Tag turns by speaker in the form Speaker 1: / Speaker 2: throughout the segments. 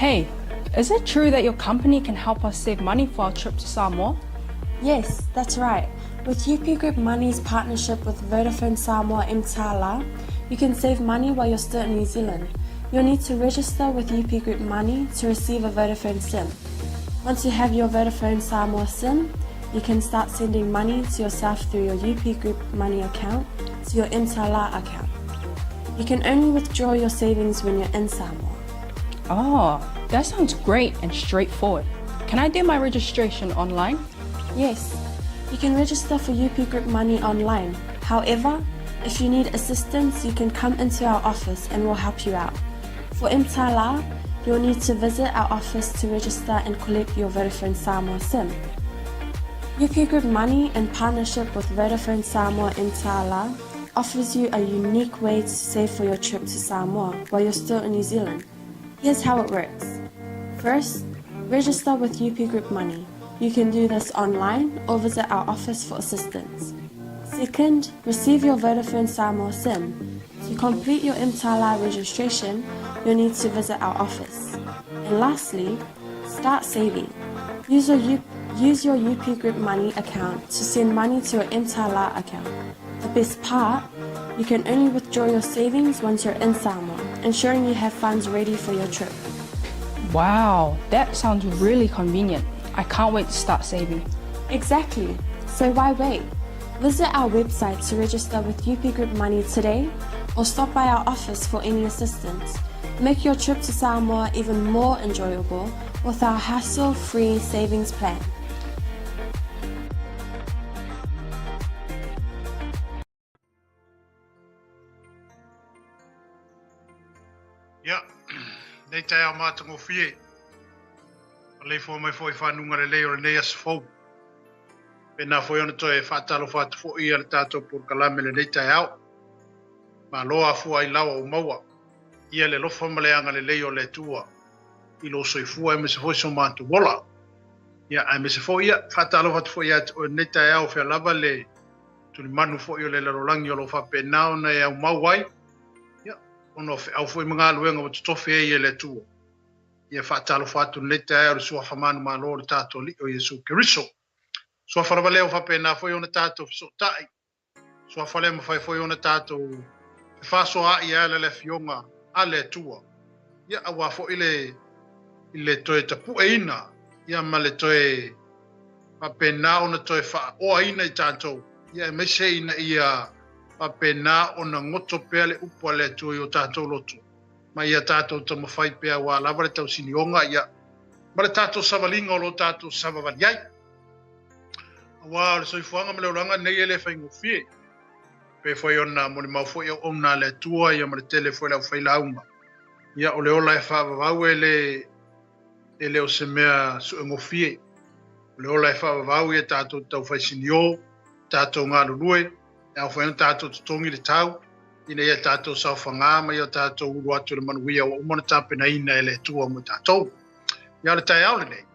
Speaker 1: Hey, is it true that your company can help us save money for our trip to Samoa?
Speaker 2: Yes, that's right. With UP Group Money's partnership with Vodafone Samoa Mtala, you can save money while you're still in New Zealand. You'll need to register with UP Group Money to receive a Vodafone SIM. Once you have your Vodafone Samoa SIM, you can start sending money to yourself through your UP Group Money account to your Mtala account. You can only withdraw your savings when you're in Samoa.
Speaker 1: Oh, that sounds great and straightforward. Can I do my registration online?
Speaker 2: Yes, you can register for UP Group Money online. However, if you need assistance, you can come into our office and we'll help you out. For Mtala, you'll need to visit our office to register and collect your Vodafone Samoa SIM. UP Group Money, in partnership with Vodafone Samoa Mtala, offers you a unique way to save for your trip to Samoa while you're still in New Zealand. Here's how it works. First, register with UP Group Money. You can do this online or visit our office for assistance. Second, receive your Vodafone Samoa SIM. To complete your Mtala registration, you'll need to visit our office. And lastly, start saving. Use your, U- use your UP Group Money account to send money to your Mtala account. The best part, you can only withdraw your savings once you're in Samoa, ensuring you have funds ready for your trip.
Speaker 1: Wow, that sounds really convenient. I can't wait to start saving.
Speaker 2: Exactly. So why wait? Visit our website to register with UP Group Money today or stop by our office for any assistance. Make your trip to Samoa even more enjoyable with our hassle-free savings plan.
Speaker 3: Ia, nei taeao matagofie, maleifua mai foi i fanuga lelei o lenei aso fou. Pēnā foi ona toe faatalofa atu foi ia le tatou polokalame lenei taeao. Malo afua ai lawa ua maua ia le alofa ma le agalelei o le Atua i lou soifua aemaise foi so matou ola. Ia, aemaise foi ia, faatalofa atu foi ia te oe lenei taeao fea lava le tulimanu foi o le lalolagi o lo o faapena ona e aumau ai, ia, ona o feau foi ma galuega ua totofi ai e le Atua. Ia faatalofa atu lenei taeao i le Suafa manumalo o le tatou Alii o Iesu Keriso. Suafa lava lea ua faapena foi ona tatou fesootai. Suafa lea mafai foi ona tatou fefaasoaa'i e ala i le Afioga a le Atua. Ia, auā foi le, i le toe tapu'eina, ia ma le toe faapena ona toe faaoaina i tatou, ia aemaise ina ia faapena ona goto pea le upu a le Atua i o tatou loto, ma ia tatou taumafai pea auā lava le tausinioga, ia, ma le tatou savaliga o lo tatou savavali ai. Aua o le soifuaga ma le olaga lenei e le faigofie. Pei foi ona molimau foi auauna a le Atua ia ma le tele foi o le aufailauga. Ia o le ola e faavavau e le e le o se mea suegofie. O le ola e faavavau ia tatou taufaisinio, tatou galulue, e ao foi ona tatou totogi le tau, ina ia tatou saofaga ma ia tatou ulu atu i le manuia ua uma ona tapenaina e le Atua mo tatou. Ia o le taeao lenei,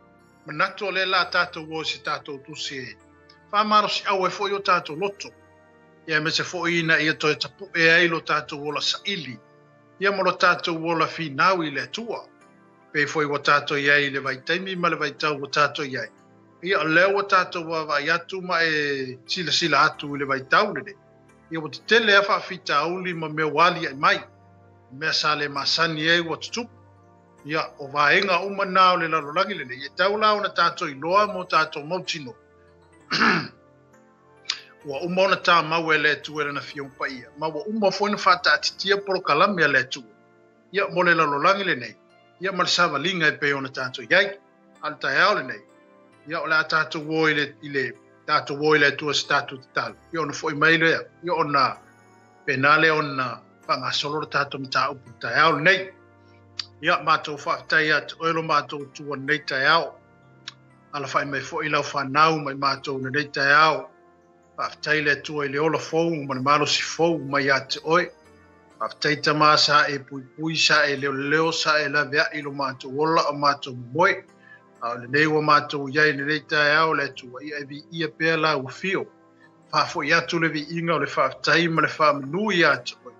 Speaker 3: manatu o lea la tatou o i se tatou tusi e faamalosiau ai foi o tatou loto, ia aemaise foi ina ia toe tapu'e ai lo tatou ola saili, ia ma lo tatou ola finau i le Atua. Pei foi ua tatou i ai i le vaitaimi ma le vaitau ua tatou i ai. Ia, o lea ua tatou vaavaai atu ma e silasila atu i le vaitau lenei, ia ua tetele lava faafitauli ma mea ua aliae mai, mea sa le masani ai ua tutupu. Ia, o vaega uma na o le lalolagi lenei, e tau la ona tatou iloa mo tatou mautinoa. Ua uma ona tamau e le Atua i Lana Afioga Paia, ma ua uma foi ona faataatitia polokalame a le Atua, ia, mo le lalolagi lenei, ia, ma le savaliga e pei ona tatou i ai. A o le taeao lenei, ia, o le a tatou o i le, i le, tatou o i le Atua se tatou tatalo, ia, ona foi mai lea, ia, ona pēnā lea ona faagasolo le tatou mataupu i le taeao lenei. Ia, matou faafetai ia te oe lo matou Atua i lenei taeao. Alafai mai foi lau fanau ma i matou i lenei taeao. Faafetai le Atua i le ola fou ma le malosi fou mai ia te oe. Faafetai Tama sa e puipui, sa e leoleo, sa e laveai i lo matou ola o matou momoe. A o lenei ua matou i ai i lenei taeao le Atua, ia e viia pea lau afio. Faafoi atu le viiga o le faafetai ma le faamanu ia te oe.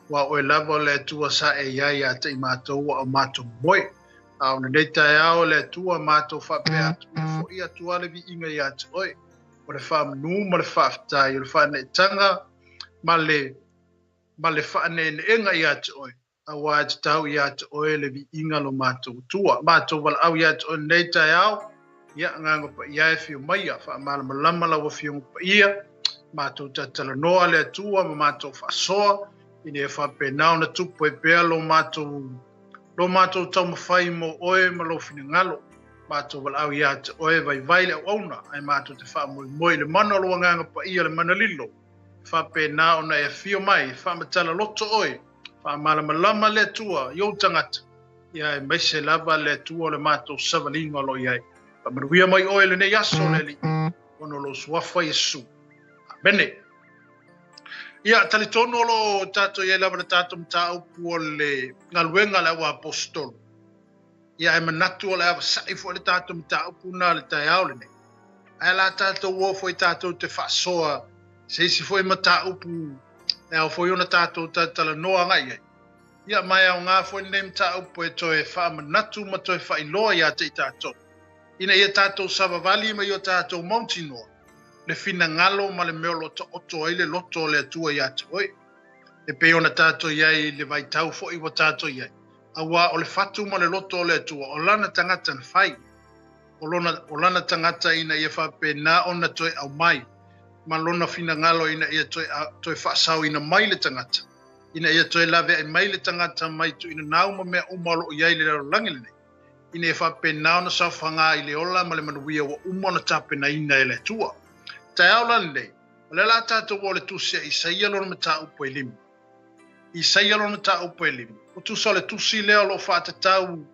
Speaker 3: Aua o oe lava o le Atua sa e i ai ia te i matou a o matou momoe. A o lenei taeao e le Atua, matou faapea atu, ia fo'i atu lava le viiga ia te Oe, o le faamanu ma le faafetai, o le faaneetaga ma le, ma le faaneeneega ia te Oe, auā e tatau ia te Oe le viiga lo matou Atua. Matou valaau ia te Oe lenei taeao, ia Agaga Paia e afio maia, faamalamalama lau Afioga Paia, matou talatalanoa le Atua ma matou faasoa, ina ia faapena ona tupu ai pea lo matou lo matou taumafai mo Oe ma Lou finagalo. Matou valaau ia te Oe, vaivai le auauna, ae matou te faamoemoe i le mana o Lou Agaga Paia le mana lilo, e faapena ona e afio mai, e faamatala loto Oe, faamalamalama le Atua i ou tagata, ia aemaise lava le Atua o le matou savaliga o lo o i ai. Faamanuia mai Oe i lenei aso, le Alii, ona o Lou Suafa Iesu. Amene. Ia, talitonu o lo o tatou i ai lava le tatou mataupu o le galuega a le auaposetolo. Ia, ae manatu o le a vasa'i foi le tatou mataupu na le taeao lenei. Ae la tatou o foi tatou te faasoa se isi foi mataupu e ao foi ona tatou talatalanoa agai i ai. Ia, ma e aoga foi lenei mataupu e toe faamanatu ma toe faailoa ia te i tatou, ina ia tatou savavali ma i o tatou mautinoa le finagalo ma le mea o lo o taoto ai le loto o le Atua ia te oe, e pei ona tatou i ai i le vaitau foi ua tatou i ai, auā o le fatu ma le loto o le Atua, o lana tagata na fai, o lona, o lana tagata ina ia faapena ona toe aumai, ma lona finagalo ina ia toe, toe faasaoina mai le tagata, ina ia toe laveai mai le tagata mai tuuina nau ma mea uma o lo o i ai i le lalolagi lenei. ina ia faapena ona saofaga i le ola ma le manuia ua uma ona tapenaina e le Atua. Taeao la lenei, o lea la tatou o le tusi a Isaia lona mataupu e lima. Isaia lona mataupu e lima. O tusa o le tusi lea o lo o faatatau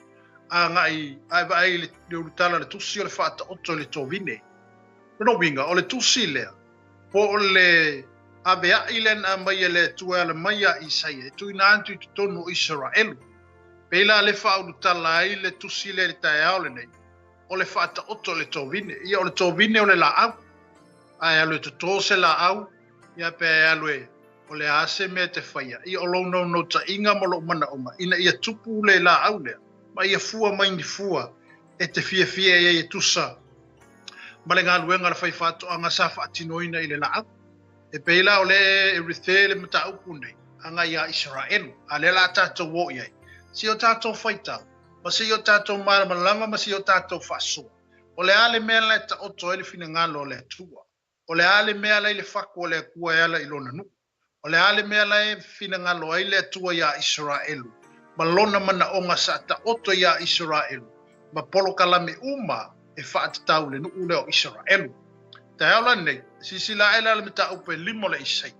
Speaker 3: agai a e vaai i le ulutala o le tusi o le faataoto i le tovine. Lona uiga, o le tusi lea, po o le aveai lea na aumai e le Atua e ala mai ia Isaia e tuuina atu i totonu o Isaraelu. Pei la le faaulutala ai le tusi lea i le taeao lenei, o le faataoto i le tovine. Ia, o le tovine o le laau. A e alu e toto se laau, ia pe a e alu e, o le a se mea e te faia, ia o lou naunautaiga ma lou manaoga ina ia tupu le laau lea, ma ia fua mai ni fua e te fiafia i ai e tusa ma le galuega a le faifaatoaga sa faatinoina i le laau. E pei la o lea e refer le mataupu nei agai ia Isaraelu, a lea la tatou o i ai. Se i o tatou faitau, ma se i o tatou malamalama ma se i o tatou faasoa, o le a le mea la e taoto ai le finagalo o le Atua? O le a le mea la i le fatu o le Atua e ala i Lona nuu? O le a le mea la e finagalo ai le Atua iā Isaraelu ma Lona manaoga sa taoto iā Isaraelu ma polokalame uma e faatatau i le nuu lea o Isaraelu? Taeao la lenei, silasila ae la le mataupu e lima o le Isaia.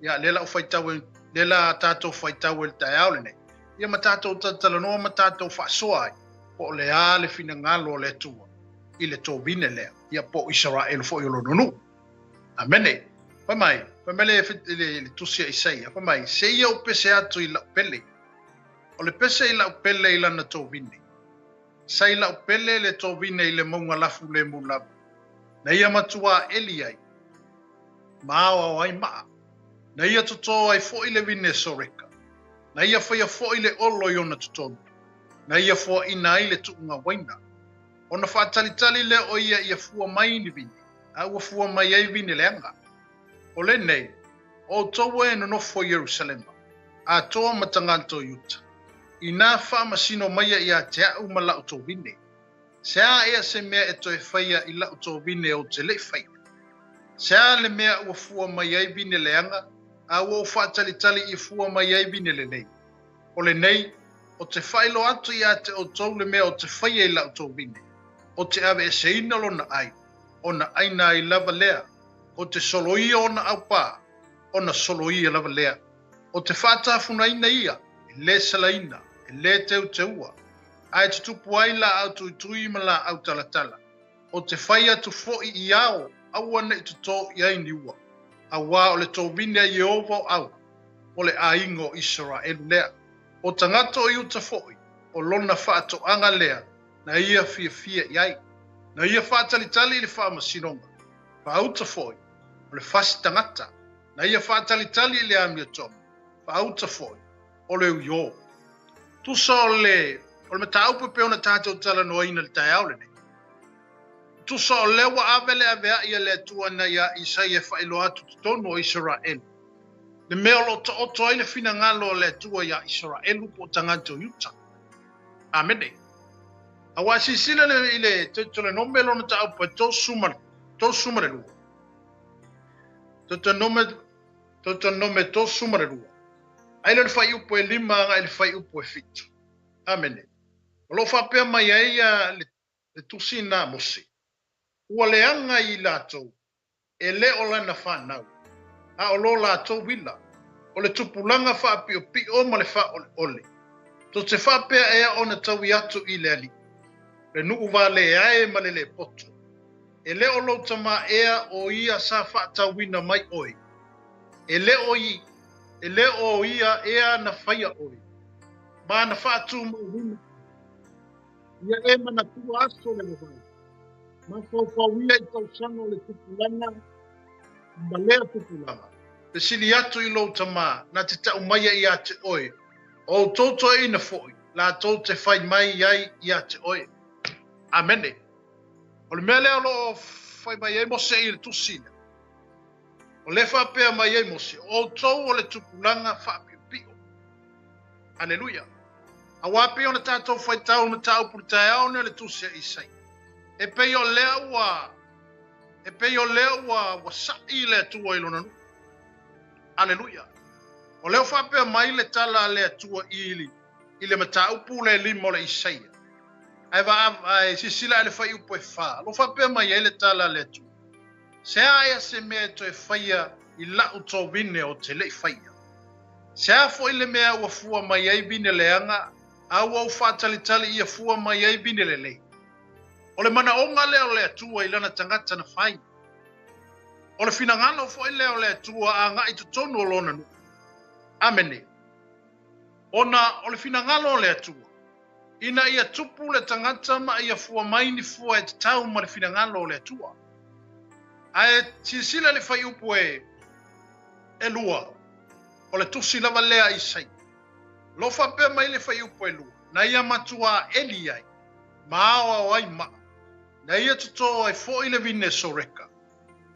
Speaker 3: Ia, lea la ou faitau ai, lea la tatou faitau ai le taeao lenei. Ia ma tatou talatalanoa ma tatou faasoa ai, po o le a le finagalo o le Atua i le tovine lea, ia po o Isaraelu foi o lona nuu. Amene. Fai mai, fai mai le, le, le tusi a Isaia, fai mai, se ia ou pese atu i lau pele. O le pese i lau pele i lana tovine. Sa i lau pele le tovine i le mauga lafu lemu lava, na ia matuā eli ai, ma aoao ai maa. Na ia totō ai foi le vine Soreka. Na ia faia foi le olo i ona totonu. Na ia foaina ai le tuuga waina. Ona faatalitali lea o ia ia fua mai ni vine, a ua fua mai ai vine leaga. O lenei, o outou e nonofo i Ierusalema, atoa ma tagata o Iuta, inā faamasino maia ia te a'u ma la'u tovine. Se a ea se mea e toe faia i la'u tovine ou te le i faia? Se a le mea ua fua mai ai vine leaga, a ua ou faatalitali i fua mai ai vine lelei? O lenei, o te faailoa atu ia te outou le mea o te faia i la'u tovine, o te aveeseina lona ai, ona aina ai lava lea, o te soloia ona aupā, ona soloia lava lea. O te faatafunaina ia, e lē salaina, e lē teuteua, ae tutupu ai laau tuitui ma laau talatala. O te fai atu foi i ao, aua ne i totō i ai ni ua, auā o le tovine a Ieova o au, o le aiga o Isaraelu lea. O tagata o Iuta foi, o lona faatoaga lea na ia fiafia i ai, na ia faatalitali i le faamasinoga, faauta foi, o le fasi tagata, na ia faatalitali i le amiotonu, faauta foi, o le uiō. Tusa o le, O le mataupu e pei ona tatou talanoaina i le taeao lenei, tusa o lea ua ave le avea'i a le Atua ina ia Isaia e faailoa atu totonu o Isaraelu le mea o lo o taoto ai le finagalo o le Atua iā Isaraelu po o tagata o Iuta. Amene. Aua silasila i le Teutolenome lona mataupu e 32. Teutolenome Teutolenome 32. Ai lea o le fuaiupu e 5 agai i le fuaiupu e 7. Amene. O lo o faapea mai ai le tusi na Mose, ua leaga i latou e le o lana fanau, a o lo latou uila, o le tupulaga faapiopio ma le faaoleole. Tou te faapea ea ona taui atu i le Alii, le nuu valeae ma le lepoto, e le o lou tama ea o ia sa faatauina mai oe, e le o i, e le o ia ea na faia oe, ma na faatumauina Ia e manatua aso le vavai, mafaufau ia i tausaga o le tupulaga ma lea tupulaga. Fesili atu i lou tama, na te tau maia ia te oe, o outou toeaina foi, latou te fai mai ai ia te oe. Amene. O le mea lea o lo o fai mai ai Mose i le tusi lea. O lea faapea mai ai Mose, o outou o le tupulaga faapiopio. Aleluia. Aua pei ona tatou faitau i mataupu i le taeao nei o le tusi a Isaia. E pei o lea ua e pei o lea ua ua sa'i le Atua i lona nuu. Aleluia. O lea ua faapea mai le tala a le Atua i i le mataupu le lima o le Isaia. Ae va ae silasila i le fuaiupu e 4. O lo o faapea mai ai le tala a le Atua. Se a ea se mea e toe faia i la'u tovine o te le'i faia? Se a fo'i le mea ua fua mai ai vine leaga, a ua ou faatalitali ia fua mai ai vine lelei? O le manaoga lea o le Atua i lana tagata na fai. O le finagalo fo'i lea o le Atua aga'i totonu o lona nuu. Amene. Ona o le finagalo o le Atua, ina ia tupu le tagata ma ia fua mai ni fua e tatau ma le finagalo o le Atua. Ae silasila i le fuaiupu e e lua, o le tusi lava lea a Isaia. O lo o faapea mai le fuaiupu e lua, na ia matuā eli ai, ma aoao ai maa, na ia totō ai foi le vine Soreka,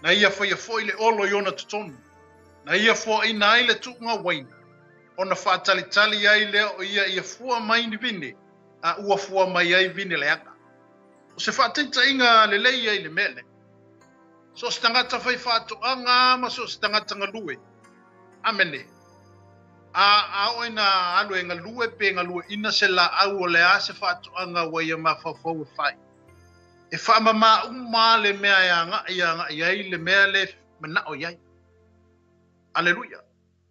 Speaker 3: na ia faia foi le olo i ona totonu, na ia foaina ai le tuuga uaina, ona faatalitali ai lea o ia ia fua mai ni vine, a ua fua mai ai vine leaga. O se faataitaiga lelei ia i le mea lea. So o se tagata fai faatoaga ma so o se tagata galue. Amene. A, a oo ina alu e galue pe galueina se laau o le a se faatoaga ua ia mafaufau e fai. E faamama uma le mea e agai agai ai le mea le manao i ai. Aleluia.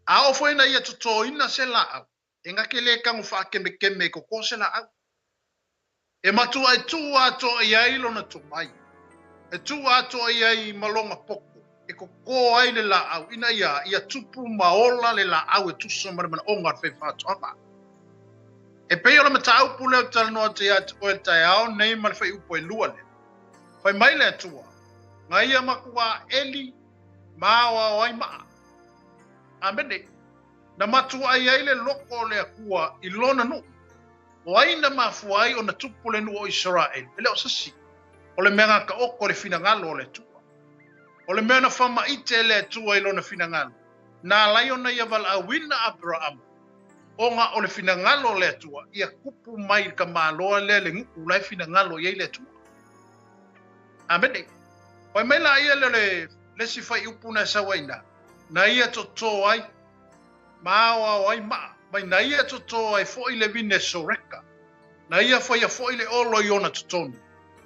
Speaker 3: A oo foi ina ia totoina se laau, e gake le tago faakemekeme e koko se laau. E matua e tuu atoa i ai lona tomai, e tuu atoa i ai ma lona poto, e koko ai le laau ina ia ia tupu ma ola le laau e tusa ma le manaoga o le faifaatoaga. E pei o le mataupu lea ou te talanoa atu ia te oe i le taeao nei ma le fuaiupu e lua lea. Fai mai le Atua, na ia matuā eli ma aoao ai maa. Amene. Na matuai ai le loko o le Atua i lona nuu. O ai na mafua ai ona tupu le nuu o Isaraelu? E le o se isi, o le mea gataoto le finagalo o le Atua. O le mea na faamaite e le Atua i lona finagalo, na ala ai ona ia valaauina Aperaama, ona o le finagalo o le Atua ia tupu mai i le tamaloa lea le nuu la e finagalo i ai le Atua. Amene. Fai mai laia lea o le isi fuaiupu na e sau ai i ina, na ia totō ai ma aoao ai maa, mai na ia totō ai foi le vine Soreka, na ia faia foi le olo i ona totonu,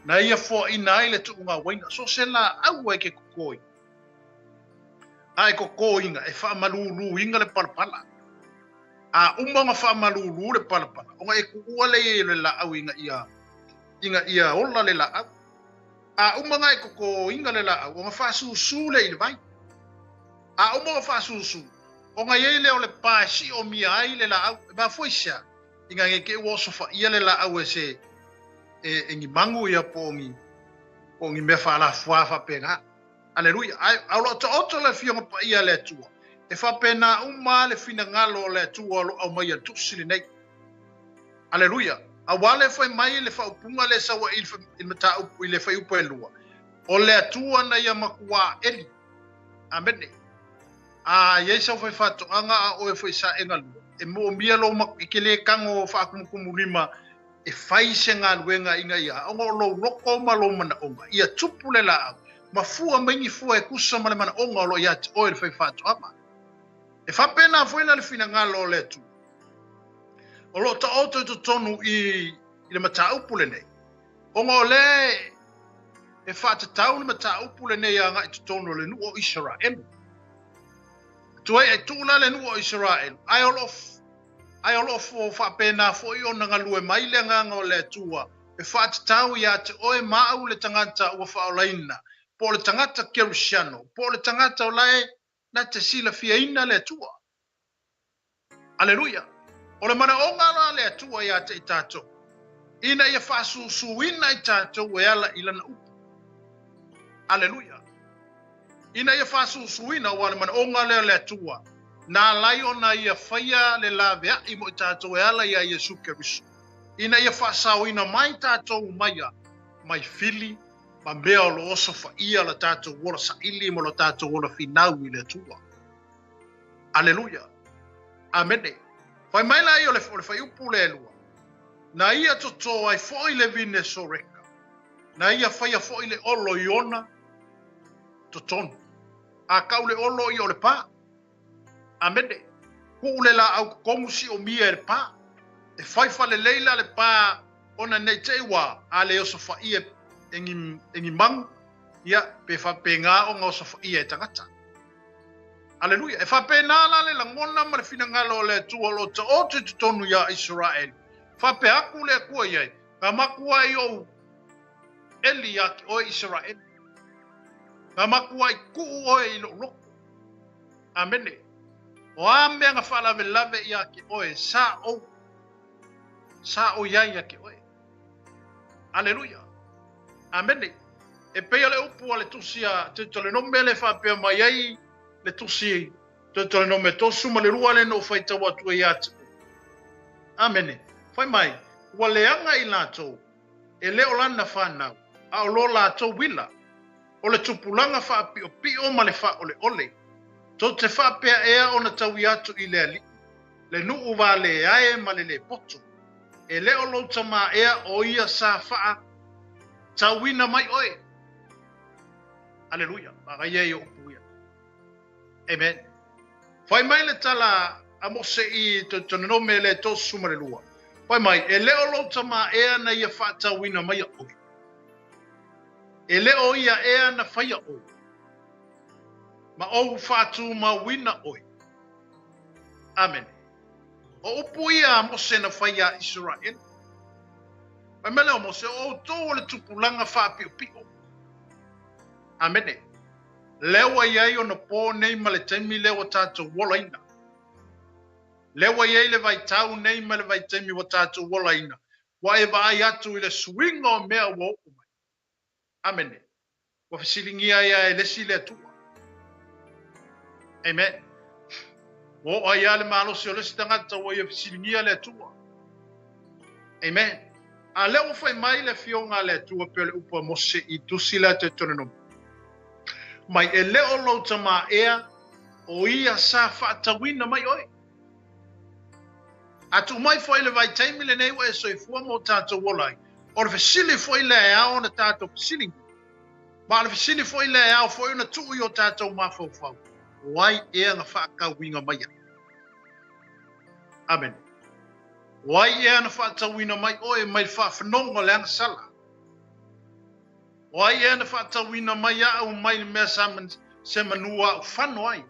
Speaker 3: na ia foaina ai le tuuga uaina. So se laau ai ke kokoi, a e kokōiga, e faamalūlūiga le palapala. A uma ona faamalūlū le palapala, ona e tuua lea i le laau ina ia, ina ia ola le laau. A uma ona e kokōiga le laau, ona faasusū lea i le vai. A uma ona faasusū, ona i ai lea o le pa e siomia ai le laau. E mafua i se a? Ina ne i te i ua osofaia le laau e se e, e ni magu ia po o ni, po o ni mea faalafuā faapena. Aleluia. Ae o lo o taoto le Afioga Paia a le Atua. E faapena uma le finagalo o le Atua o lo o aumaia i le tusi lenei. Aleluia. Auā le fai mai le faaupuga lea sau ai i le mataupu i le fuaiupu e lua, o le Atua na ia makuā eli. Amene. A i ai sau faifaatoaga a oe foi sa e galue, e moomia lou e te le tago faakumukumulima e fai se galuega ina ia ona o lou loko ma lou manaoga ia tupu le laau ma fua mai ni fua e tusa ma le manaoga o lo o ia te oe le faifaatoaga. E faapena foi la le finagalo o le Atua o lo o taoto i totonu i le mataupu lenei, ona o lea e faatatau le mataupu lenei agai i totonu o le nuu o Isaraelu. Tuai ai tuu la le nuu o Isaraelu, ae o lo ae o lo o faapena foi ona galue mai le Agaga o le Atua e faatatau ia te oe ma au le tagata ua faaolaina, po o le tagata Kerisiano, po o le tagata o la e na te silafiaina le Atua. Aleluia! O le manaoga la a le Atua ia te i tatou, ina ia faasusuina i tatou e ala i Lana upu. Aleluia! Ina ia faasusuina, aua o le manaoga lea o le Atua, na ala ai ona Ia faia le laveai mo i tatou e ala iā Iesu Keriso, ina ia faasaoina mai tatou maia mai fili ma mea o lo o osofaia lo tatou ola saili ma lo tatou ola finau i le Atua. Aleluia! Amene. Fai mai la ia o le, o le fuaiupu lea e lua, Na ia totō ai foi le vine Soreka, na ia faia foi le olo i ona totonu. A kau le olo ia o le pā. Amene. Kuu le laau kokomu siomia e le pā. E fai falelei la le pā ona nei te i ua a le osofaia e ni, e ni magu, ia, pe faapena ona osofaia e tagata. Aleluia. E faapena la le lagona ma le finagalo o le Atua o lo o taoto i totonu iā Isaraelu. Faapea aku le Atua i ai, Ka makuai ou eli iā te oe Isaraelu. Ka makuai kuu oe i lou loko. Amene. O a mea na faalavelave iā te oe, sa ou, sa ou iai iā te oe. Aleluia. Amene. E pei o le upu a le tusi a Teutolenome le faapea mai ai le tusi Teutolenome 32 le na ou faitau atu ai ia te oe. Amene. Fai mai, ua leaga i latou, e le o lana fanau, a o lo latou uila, o le tupulaga faapiopio ma le faaoleole, tou te faapea ea ona taui atu i le Alii, le nuu valeae ma le le poto, e le o lou tamā ea o ia sa faa tauina mai oe. Aleluia. Manaia ia upu ia. Amen. Fai mai le tala a Mose i Teutoronome le 32. Fai mai, e le o lou tamā ea na ia faatauina maia oe. E le o ia ea na faia oe. Ma ou faatumauina oe. Amene. O upu ia a Mose na fai iā Isaraelu. Fai mai lea o Mose, o outou o le tupulaga faapiopio. Amene. Lea ua i ai ona pō nei ma le taimi lea ua tatou olaina. Lea ua i ai le vaitau nei ma le vaitaimi ua tatou olaina, ua e vaai atu i le suiga o mea ua oo mai. Amene. Ua fesiligia ai lava e le isi le Atua. Amen. Ua oo ai lava le malosi o le isi tagata ua ia fesiligia le Atua. Amen. A lea ua fai mai le afioga a le Atua pei o le upu a Mose i tusi lea Teutononomi. Mai e le o lou tamā ea o ia sa faatauina mai oe. A tuu mai foi le vaitaimi lenei ua e soifua ma o tatou ola ai, o le fesili foi lea e ao ona tatou fesiligia, ma o le fesili foi lea e ao foi ona tuu i o tatou mafaufau, o ai ea na faatauina mai ai? Amene. O ai ea na faatauina mai oe mai le faafanoga o le agasala? O ai ea na faatauina mai au mai le mea sa se manu aʻu fano ai?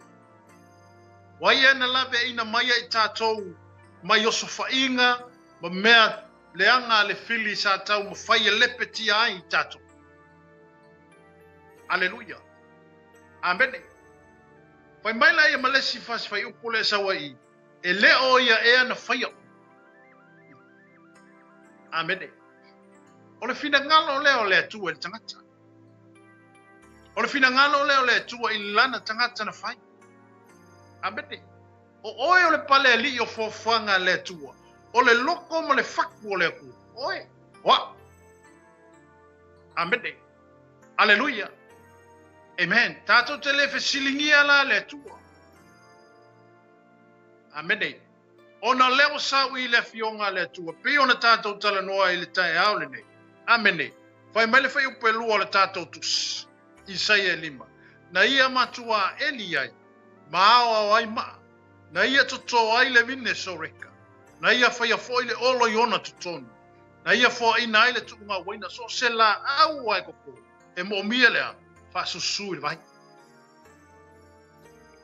Speaker 3: O ai ea na laveaina mai ai tatou mai osofaiga ma mea leaga a le fili sa taumafai e lepetia ai i tatou? Aleluia! Amene! Fai mai la ia ma le isi fasi fuaiupu lea e sau ai i i, E le o ia ea na faia oe. Amene. O le finagalo lea o le Atua i le tagata. O le finagalo lea o le Atua i lana tagata na fai. Amene. O oe o le pale alii o fuafuaga a le Atua, o le loko ma le faku o le Atua. Oe, o a'u. Amene. Aleluia. Amen. Tatou te le fesiligia la le Atua. Amene. Ona lea ua saui i le afioga a le Atua, pei ona tatou talanoa i le taeao lenei. Amene. Fai mai le fuaiupu e 2 o le tatou tusi, Isaia e 5. Na ia matuā eli ai, ma aoao ai maa, na ia totō ai le vine Soreka, na ia faia foi le olo i ona totonu, na ia foaina ai le tuuga uaina so o se laau lava e koko, e moomia le a? Faasusu i le vai.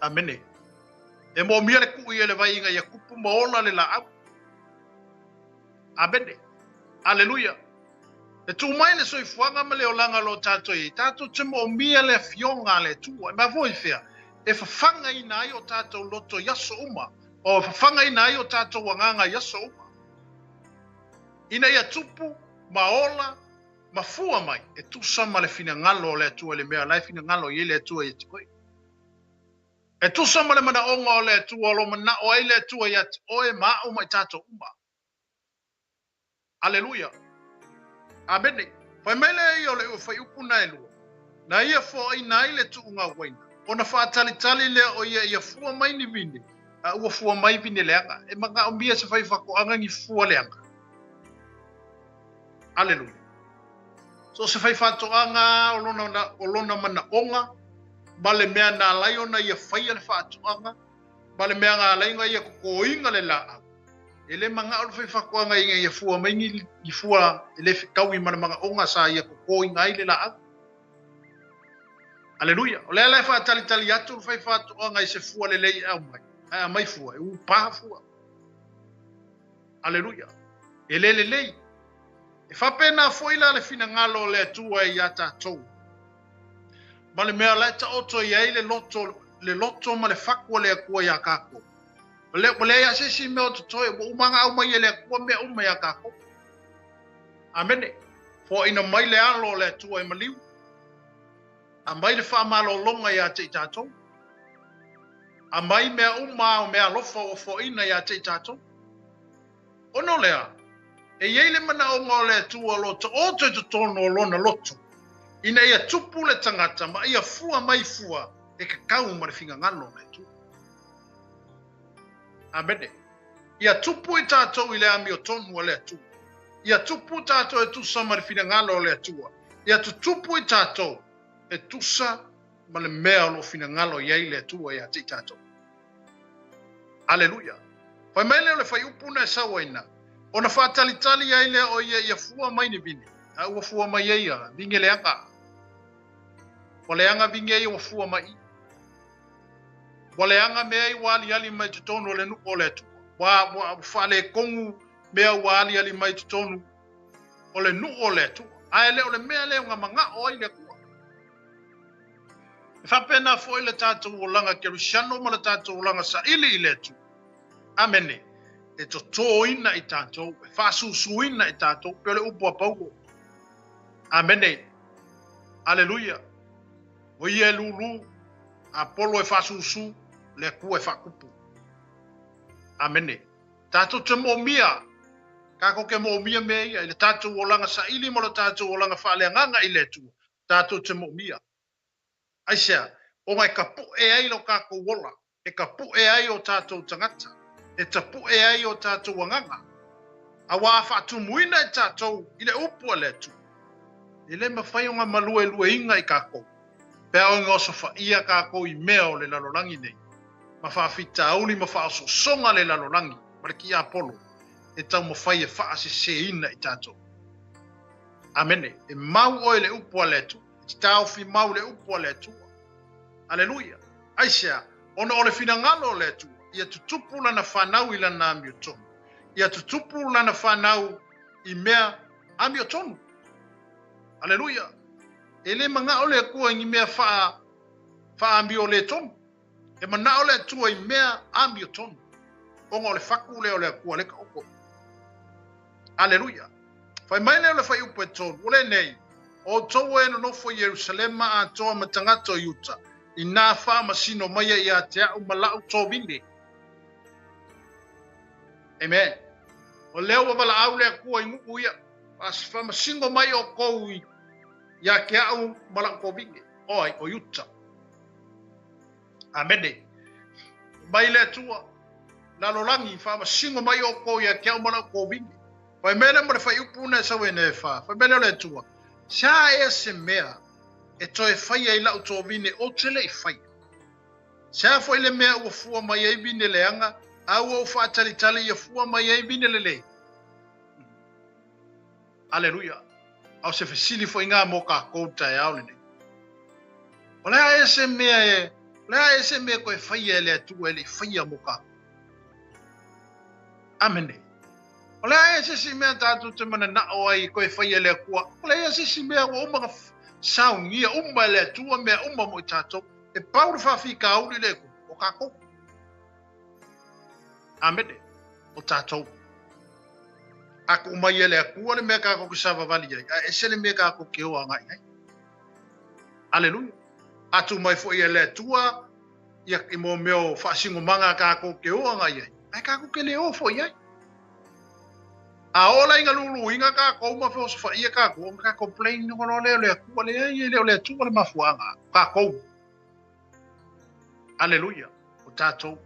Speaker 3: Amene. E moomia le kui e le vai ina ia kupu ma ola le laau. Amene. Aleluia. E tuu mai le soifuaga ma le olaga o lo o tatou i ai, tatou te moomia le afioga a le Atua. E mafua i fea? E fafagaina ai o tatou loto i aso uma, o fafagaina ai o tatou agaga i aso uma. Ina ia tupu ma ola ma fua mai e tusa ma le finagalo o le Atua i le mea la e finagalo i ai le Atua ia te oe. E tusa ma le manaoga o le Atua o lo o manao ai le Atua ia te oe ma a'u ma i tatou uma. Aleluia! Amene! Fai mai lea ia o le fuaiupu na e 2, na ia foaina ai le tuuga uaina, ona faatalitali lea o ia ia fua mai ni vine, a ua fua mai vine leaga. E manaomia se faifaatoaga ni fua leaga. Aleluia! So o se faifaatoaga o lona, o lona manaoga, ma le mea na ala ai ona ia faia le faatoaga, ma le mea na ala ai ona ia totoina le laau. E le manao le faifaatoaga ina ia fua mai ni, ni fua e le fetaui ma le manaoga sa ia totoina ai le laau. Aleluia. O le ala e faatalitali atu le faifaatoaga i se fua lelei e aumai, ae aumai fua, e upa fua. Aleluia. E le lelei. E faapena foi la le finagalo o le Atua iā tatou. Ma le mea la e taoto i ai le loto, le loto ma le fatu o le Atua iā tatou. O lea, ua leai lava se isi mea o totoe, ua uma ona aumai e le Atua mea uma iā tatou. Amene. Foaina mai le alo o le Atua e maliu. Aumai le faamalologa iā te i tatou. Aumai mea uma o mea alofa ua foaina iā te i tatou. Ona o le a? E i ai le manaoga o le Atua o lo o taoto i totonu o lona loto, ina ia tupu le tagata ma ia fua mai fua e kakau ma le finagalo o le Atua. Amene. Ia tupu i tatou i le amiotonu a le Atua. Ia tupu tatou e tusa ma le finagalo o le Atua. Ia tutupu i tatou e tusa ma le mea o lo o finagalo i ai le Atua ia te i tatou. Aleluia! Fai mai lea o le fuaiupu na e sau ai na, ona faatalitali ai lea o ia ia fua mai ni vine, a ua fua mai ai ia vine leaga. Ua leaga vine ia ua fua mai i. Ua leaga mea ia ua aliali mai totonu o le nuu o le Atua. Ua, ua faaletonu mea ua aliali mai totonu o le nuu o le Atua. Ae le o le mea lea na manao ai le Atua. E faapena foi le tatou olaga kerisiano ma le tatou olaga saili i le Atua. Amene. E totoina i tatou, e faasusuina i tatou, pei o le upu a Paulo. Amene. Aleluia. O ia e lūlū, Apolo e faasusu, le Atua e faatupu. Amene. Tatou te moomia, tatou te moomia mea ia i le tatou olaga saili ma le tatou olaga faaleagaga i le Atua. Tatou te moomia. Aisea? Ona e tapu'e ai lo tatou ola, e tapu'e ai o tatou tagata, e tapu'e ai o tatou agaga, auā a faatumuina i tatou i le upu a le Atua, e le mafai ona maluelueina i tatou, pe a oiga osofaia tatou i mea o le lalolagi nei, ma faafitauli ma faaosoosoga le lalolagi ma le tiapolo e taumafai e faaseseina i tatou. Amene. E mau oe i le upu a le Atua. E te taofi mau i le upu a le Atua. Aleluia. Aisea? Ona o le finagalo o le Atua, ia tutupu lana fanau i lana amiotonu. Ia tutupu lana fanau i mea amiotonu. Aleluia. E le manao le Atua i ni mea faa, faaamioletonu. E manao le Atua i mea amiotonu. Ona o le fatu lea o le Atua le taoto. Aleluia. Fai mai lea o le fuaiupu e 3, o lenei, O outou e nonofo i Ierusalema atoa ma tagata o Iuta, inā faamasino maia iā te a'u ma la'u tovine. Amen. O lea ua valaau le Atua i nuu ia. Faamasino mai outou ia te a'u ma la'u tovine. O ai? O Iuta. Amene. Mai le Atua, lalolagi, faamasino mai outou ia te a'u ma la'u tovine. Fai mai lea ma le fuaiupu na e sau ai nei e fa. Fai mai lea o le Atua, Se a ea se mea e toe faia i la'u tovine ou te le i faia? Se a foi le mea ua fua mai ai vine leaga, a ua ou faatalitali ia fua mai ai vine lelei? Aleluia! A o se fesili foi gā mo kākou i le taeao lenei. O le a ea se mea e, o le a ea se mea e toe faia e le Atua e le i faia mo kākou? Amene. O le a ea se isi mea tātou te mananao ai e toe faia e le Atua? O le a ea se isi mea ua uma ona saunia uma e le Atua mea uma mo i tātou? E pau le faafitauli lea e tupu, o kākou. Amene. O tātou. A tuu mai e le Atua le mea kākou te savavali ai, a ese le mea kākou te o agai ai. Aleluia. A tuu mai foi e le Atua ia i mō mea o faasinomaga a kākou te o agai ai, ae kākou te le o foi ai. A oo la ina luluina kākou ma feosofaia kākou, ona ka complain noho loa lea o le Atua, leai e le o le Atua le mafuaaga, o kākou. Aleluia, o tātou.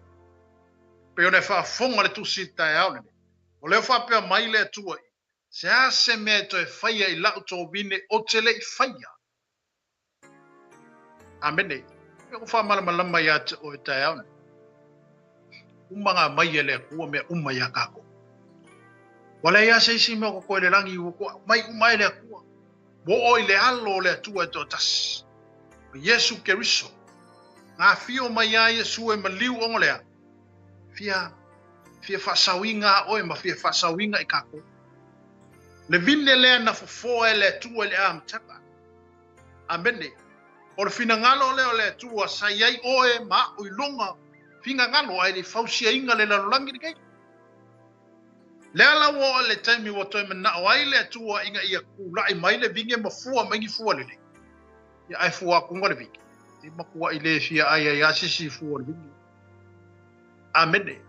Speaker 3: Pei ona e faafofoga le Tusi i le taeao lenei. O lea faapea mai le Atua i, Se a se mea e toe faia i la'u tovine ou te le i faia? Amene. Pei ua faamalamalama ia te oe taeao nei. Uma ngā mai e le Atua mea uma iā kākou. Ua leai lava se isi mea o totoe i le lagi ua toa mai uma e le Atua. Ua oo i le alo o le Atua e toatasi, o Iesu Keriso. Nga afio mai iā Iesu e maliu ona lea, fia, fia faasaoiga a oe ma fia faasaoiga i kākou. Le vine lea na fofoa e le Atua i le amataga. Amene. O le finagalo lea o le Atua sa i ai oe ma a'u i luga finagalo ae le i fausiaina le lalolagi lenei. Lea la ua oo i le taimi ua toe manao ai le Atua ina ia kula'i mai le vine ma fua mai ni fua lelei. Ia ae fua atu le vine. E matua'i le fia ai ai a se isi fua o le vine. Amene.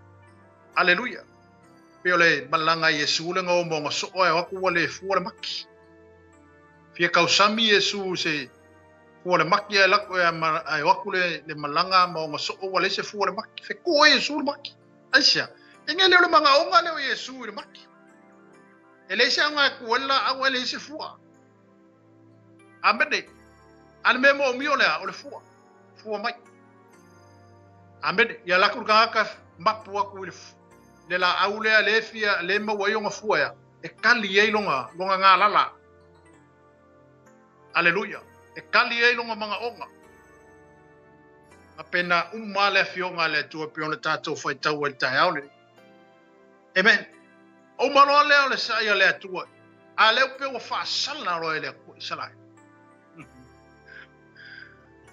Speaker 3: Aleluia. Pei o le malaga a Iesu le gaomo ona soo ae o atu ua le fua le maki. Fia tausami Iesu se fua le maki ae lako ae o atu le malaga ma ona soo ua leai se fua le maki. Feku ai Iesu le maki. Aisea? E le o le magaoga lea o Iesu i le maki. E leai se aoga e ku ai le laau ae leai se fua. Amene. A le mea moomia o le a? O le fua. Fua mai. Amene. Ia alu atu le tagata mapu atu i le, le laau lea le fia le maua ai ona fua ea, e kali ai lona, lona galala. Aleluia. E kali ai lona magaoga. Faapena uma le afioga a le Atua pei ona tatou faitau ai i le taeao lenei. Amen. Uma loa lea o le sai a le Atua. A lea pei ua faasala loa e le Atua Isaraele.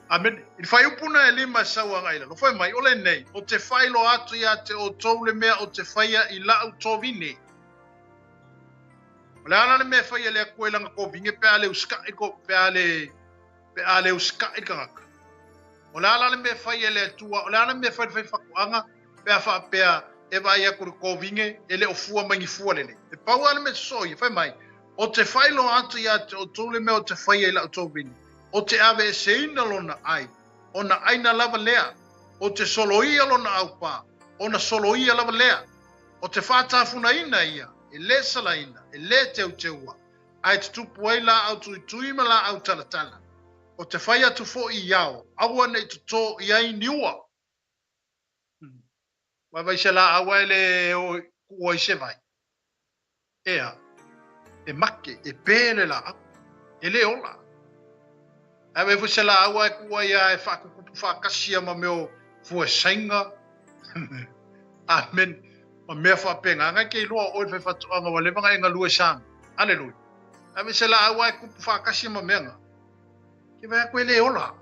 Speaker 3: Amene. I le fuaiupu na e lima e sau agai i lalo. Fai mai, o lenei, o te faailoa atu ia te outou le mea o te faia i la'u tovine. O le a la le mea e faia e le Atua i lana tovine pe a le usita'i pe a le pe a le usita'i le tagata? O le a la le mea e fai e le Atua? O le a le mea e fai e le faifaatoaga pe a faapea e vaai atu i le tovine e le o fua mai ni fua lelei? E pau lava le mea sosoo ia, fai mai, O te faailoa atu ia te outou le mea o te faia i la'u tovine, o te aveeseina lona ai, ona aina lava lea, o te soloia lona aupā, ona soloia lava lea, o te faatafunaina ia, e lē salaina, e lē teuteua, ae tutupu ai laau tuitui ma laau talatala. O te fai atu foi i ao, aua ne i totō i ai ni ua. Vaivai se laau ae le kuua i se vai. Ea, e make, e pē le laau, e le ola. Ae vaai foi se laau ae kuua ia e faatutupu faatasi ia ma mea o fuesaiga. Amen. Ma mea faapena. Ngai ke iloa o oe le faifaatoaga ua leva ona e galue i Samoa. Aleluia. Ae vaai se laau ae tupu faatasi ma mea na. Ke vaai atu e le ola.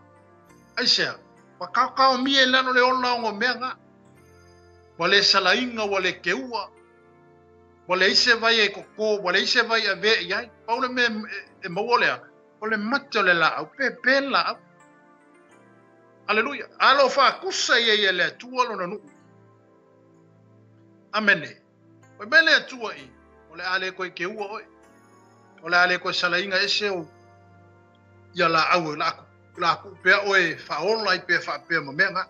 Speaker 3: Aisea? Ua kaokaomia i lalo le ola o mea na. Ua le salaina, ua le keua. Ua leai se vai e koko, ua leai se vai e avea i ai. Pau le mea e maua lea, o le mate o le laau, pēpē le laau. Aleluia. A lo faakusa ia i e le Atua lona nuu. Amene. Fai mai le Atua i, o le a le toe keua oe. O le a le toe salaina ese o ia laau e la tuu pea oe e faaola ai pea faapea ma mea na.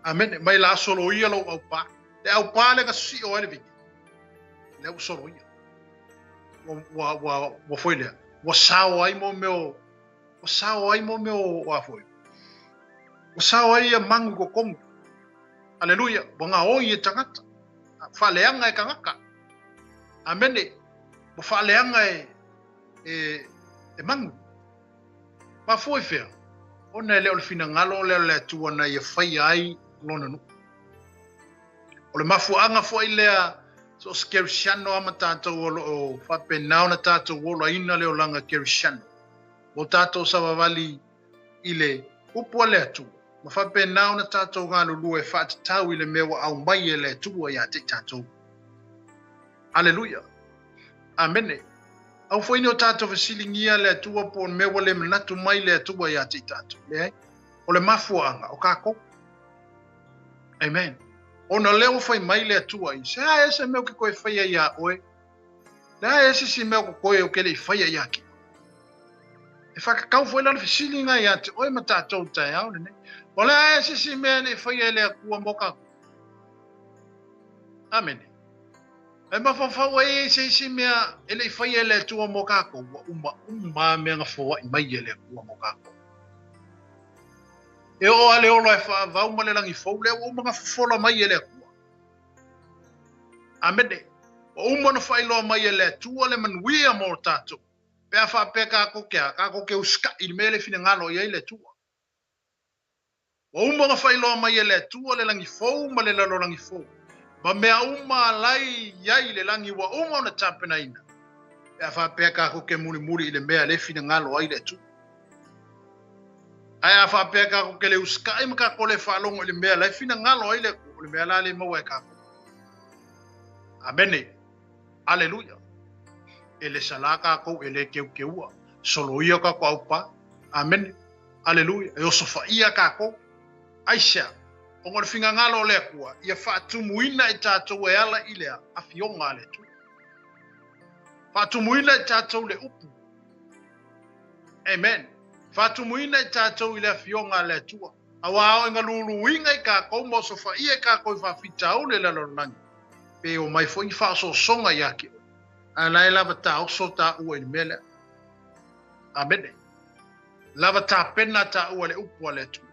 Speaker 3: Amene. Mai la soloia lou aupā. Le aupā lea na sio ai le vine. Lea ua soloia. Ua, ua, ua, ua foi lea. Ua sao ai mo mea o, ua sao ai mo mea o, o a foi. Ua sao ai ia magu i totonu. Aleluia. Ua gaoi e tagata. Faaleaga e tagata. Amene. Ua faaleaga e, e, e magu. Mafua i fea? Ona e le o le finagalo lea o le Atua na ia faia ai lona nuu. O le mafuaaga foi lea so o se Kerisiano lava ma tatou o lo o faapena ona tatou olaina le olaga Kerisiano, ua tatou savavali i le upu a le Atua, ma faapena ona tatou galulue e faatatau i le mea ua aumai e le Atua ia te i tatou. Aleluia! Amene! Aua foi ne i o tatou fesiligia le Atua po o le mea ua le manatu mai le Atua ia te i tatou. Leai. O le mafuaaga, o kakou. Amen. Ona o lea ua fai mai le Atua i, se a ea se mea ou ke toe faia iā oe? Le a ea se isi mea o kokoe ou ke le i faia iā te oe? E whakakau foi la le fesiliga ia te oe ma tatou i taeao lenei. O le a ea se isi mea e le i faia e le Atua mo kakou? Amene. E mafaufau ai e se isi mea e le i faia e le Atua mo kakou, ua uma uma a mea na foai mai e le Atua mo kakou. E oo a le ola e faavau ma le lagi fou, lea ua uma na fofola mai e le Atua. Amene. Ua uma ona faailoa mai e le Atua le manuia mo tatou, pe a faapea kakou ke a, kakou ke usikaʻi i le mea le finagalo i ai le Atua. Ua uma ona faailoa mai e le Atua le lagi fou ma le lalolagi fou, ma mea uma alai i ai le lagi ua uma ona tapenaina, pe a faapea kakou ke mulimuli i le mea le finagalo ai le Atua. Ae a faapea kakou ke le usikaʻi ma kakou le faalogo i le mea la e finagalo ai le Atua, o le mea la le maua e kakou. Amene. Aleluia. E le salā kakou, e le keukeua. Soloia kakou aupā. Amene. Aleluia. E osofaia kakou. Aisea? Ona o le finagalo o le Atua, ia faatumuina i tatou e ala i le afioga a le Atua. Faatumuina i tatou le upu. Amen. Faatumuina i tatou i le afioga a le Atua. Auā o e galuluina i kakou ma osofaia i kakou i faafitauli o le lalolagi, pe omai foi ni faaosoosoga ia te oe, ae la e lava taoso taua i le mea lea. Amene. Lava tapena taua i le upu a le Atua.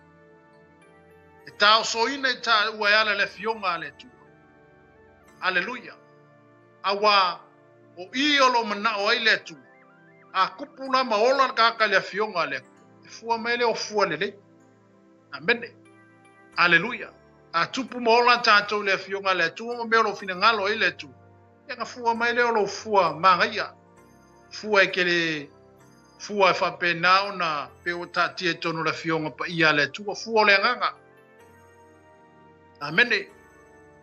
Speaker 3: E taosoina i taua e ala i le afioga a le Atua. Aleluia. Auā, o i o lo o manao ai le Atua, a kupu la ma ola le tagata i le afioga a le Atua, e fua mai lea o fua lelei. Amene. Aleluia. A tupu ma ola tatou i le afioga a le Atua ma mea o lo o finagalo ai le Atua, ia na fua mai lea o lou fua magaia. Fua e ke le fua e faapena ona pe ua taatia i totonu o le afioga paia a le Atua, fua o le agaga. Amene.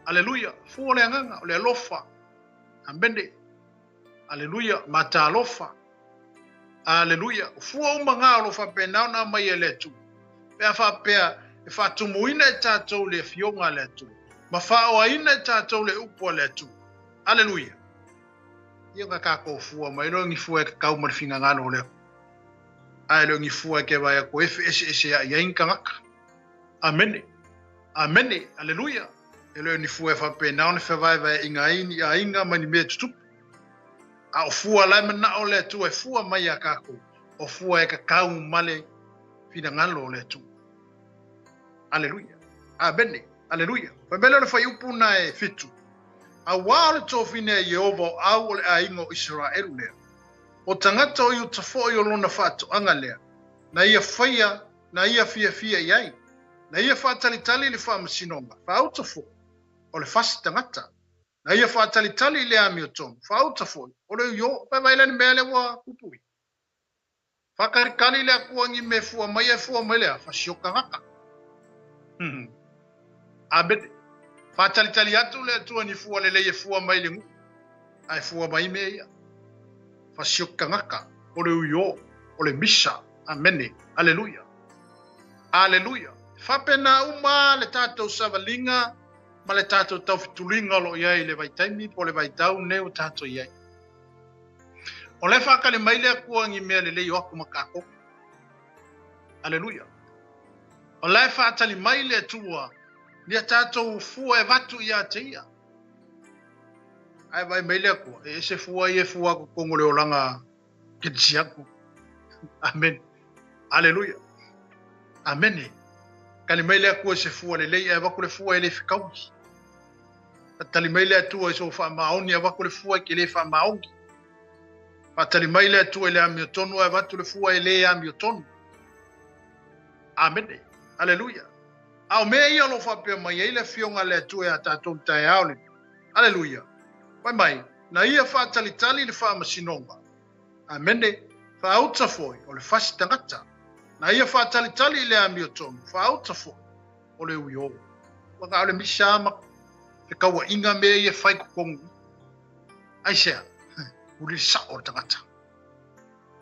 Speaker 3: Aleluia. Fua o le agaga, o le alofa. Amene. Aleluia. Matalofa. Aleluia. O fua uma ngā o lo faapena ona aumai e le Atua. Pe a faapea e faatumuina e tatou le afioga a le Atua, ma faaoaina e tatou le upu a le Atua. Aleluia. Ia na kakou fua mai le o ni fua e kakau ma le finagalo o le Atua. Ae le o ni fua e ke vaai atu e feeseeseaʻi ai ni tagata. Amene. Amene. Aleluia. E le o ni fua e faapena ona fevaevaeaʻiga ai ni aiga ma ni mea tutupu. A o fua la e manao le Atua e fua mai iā kakou, o fua e kakau ma le finagalo o le Atua. Aleluia. Amene. Aleluia. Fai mai lea o le fuaiupu na e fitu, Auā o le tofine a Ieova o au o le aiga o Iseraelu lea, o tagata o Iuta foi o lona faatoaga lea, na ia faia, na ia fiafia i ai, na ia faatalitali i le faamasinoga, faauta foi, o le fasi tagata, na ia faatalitali i le amiotonu, faauta foi, o le uiō. Vaevae la le mea lea ua pupui. Whakalikali le Atua ni me fua mai e fua mai lea, fasi o tagata. Amene. Whakatalitali atu le Atua ni fua lelei e fua mai le nuu, ae fua mai mea ia. Fasi o tagata, o le uiō, o le misa. Amene. Aleluia. Aleluia. E faapena uma le tatou savaliga ma le tatou taufetuliga o lo o i ai i le vaitaimi po o le vaitau lenei ua tatou i ai. O la e faatali mai le Atua ni mea lelei o atu ma tatou. Aleluia. O la e faatali mai le Atua ni a tatou fua e avatu ia te ia. Ae vaai mai le Atua, e ese fua ia e fua atu i totonu o le olaga kerisiano. Amene. Aleluia. Amene. Tali mai le Atua i se fua lelei ae avatu le fua e le fetaui. Tali mai le Atua i sou faamaoni ae avatu le fua e te le faamaoni. Faatali mai le Atua i le amiotonu ae avatu le fua e le amiotonu. Amene. Aleluia. A o mea ia o lo o faapea mai ai le Afioga a le Atua ia tatou i le taeao lenei. Aleluia. Fai mai, na ia faatalitali le faamasinoga. Amene. Faauta foi, o le fasi tagata. Na ia faatalitali i le amiotonu. Faauta foi, o le uiō. Ua na o le misa ma fekauaiga mea ia e fai i totonu. Aisea? Uli le sao o le tagata.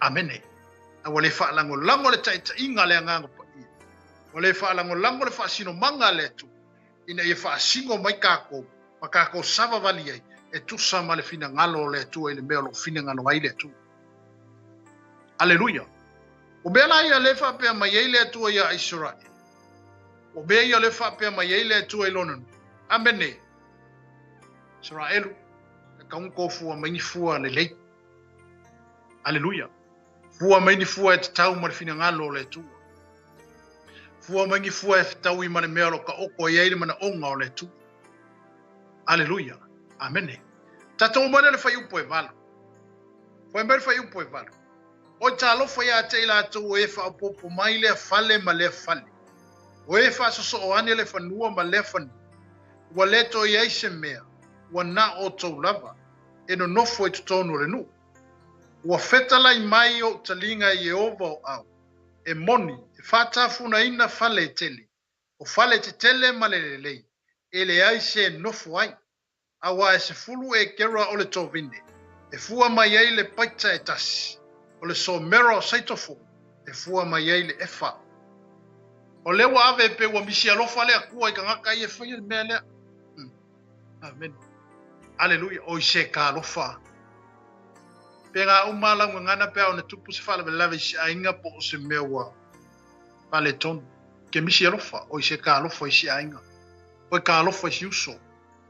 Speaker 3: Amene. A ua le faalagolago le taitaiga a le Agaga Paia. Ua le faalagolago le faasinomaga a le Atua ina ia faasino mai tatou ma tatou savavali ai e tusa ma le finagalo o le Atua i le mea o lo o finagalo ai le Atua. Aleluia! O mea la ia lea faapea mai ai le Atua iā Isaraele. O mea ia lea faapea mai ai le Atua i Lona nuu. Amene! Isaraelu, e tatau ona tou fua mai ni fua lelei. Aleluia! Fua mai ni fua e tatau ma le finagalo o le Atua. Fua mai ni fua e fetaui ma le mea o lo o taoto i ai le manaoga o le Atua. Aleluia! Amene! Tatou omai lea i le fuaiupu e 8. Fai mai le fuaiupu e 8. Oi talofa ia te i latou o e faaopoopo mai lea fale ma lea fale, o e faasosoo ane le fanua ma lea fanua, ua le toe i ai se mea, ua na o outou lava, e nonofo i totonu o le nuu. Ua fetalai mai ou taliga e Ieova o au, e moni, e faatafunaina fale e tele, o fale tetele ma le lelei, e leai se e nofo ai. Aua e 10 ekera o le tovine, e fua mai ai le paita e tasi, o le somera o saito foi, e fua mai ai le efa. O lea ua ave pe ua misi alofa le Atua i tagata ia e faia le mea lea. Amene. Aleluia. Oi se ka alofa. Pe ngā uma lau gagana pe a ona tupu se faalavelave i se aiga po o se mea ua faaletonu. Ke misi alofa, oi se ka alofa i se aiga. Oi ka alofa i se uso.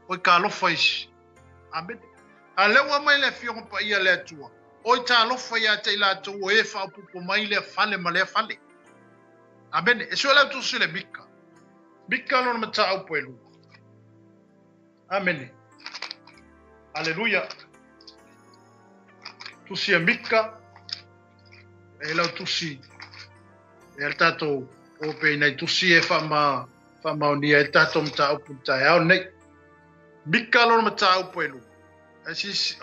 Speaker 3: Oi ka alofa i se. Amene. A lea ua aumai le Afioga Paia a le Atua, oi ta alofa ia te i latou o e faaopoopo mai lea fale ma lea fale. Amene. E sue lau tusi le Mika. Mika lona mataupu e lua. Amene. Aleluia. Tusi a Mika. E lau tusi. E le tatou ope i nei tusi e whaama, whaamaonia e tatou mataupu i taeao nei. Mika lona mataupu e lua. E sis,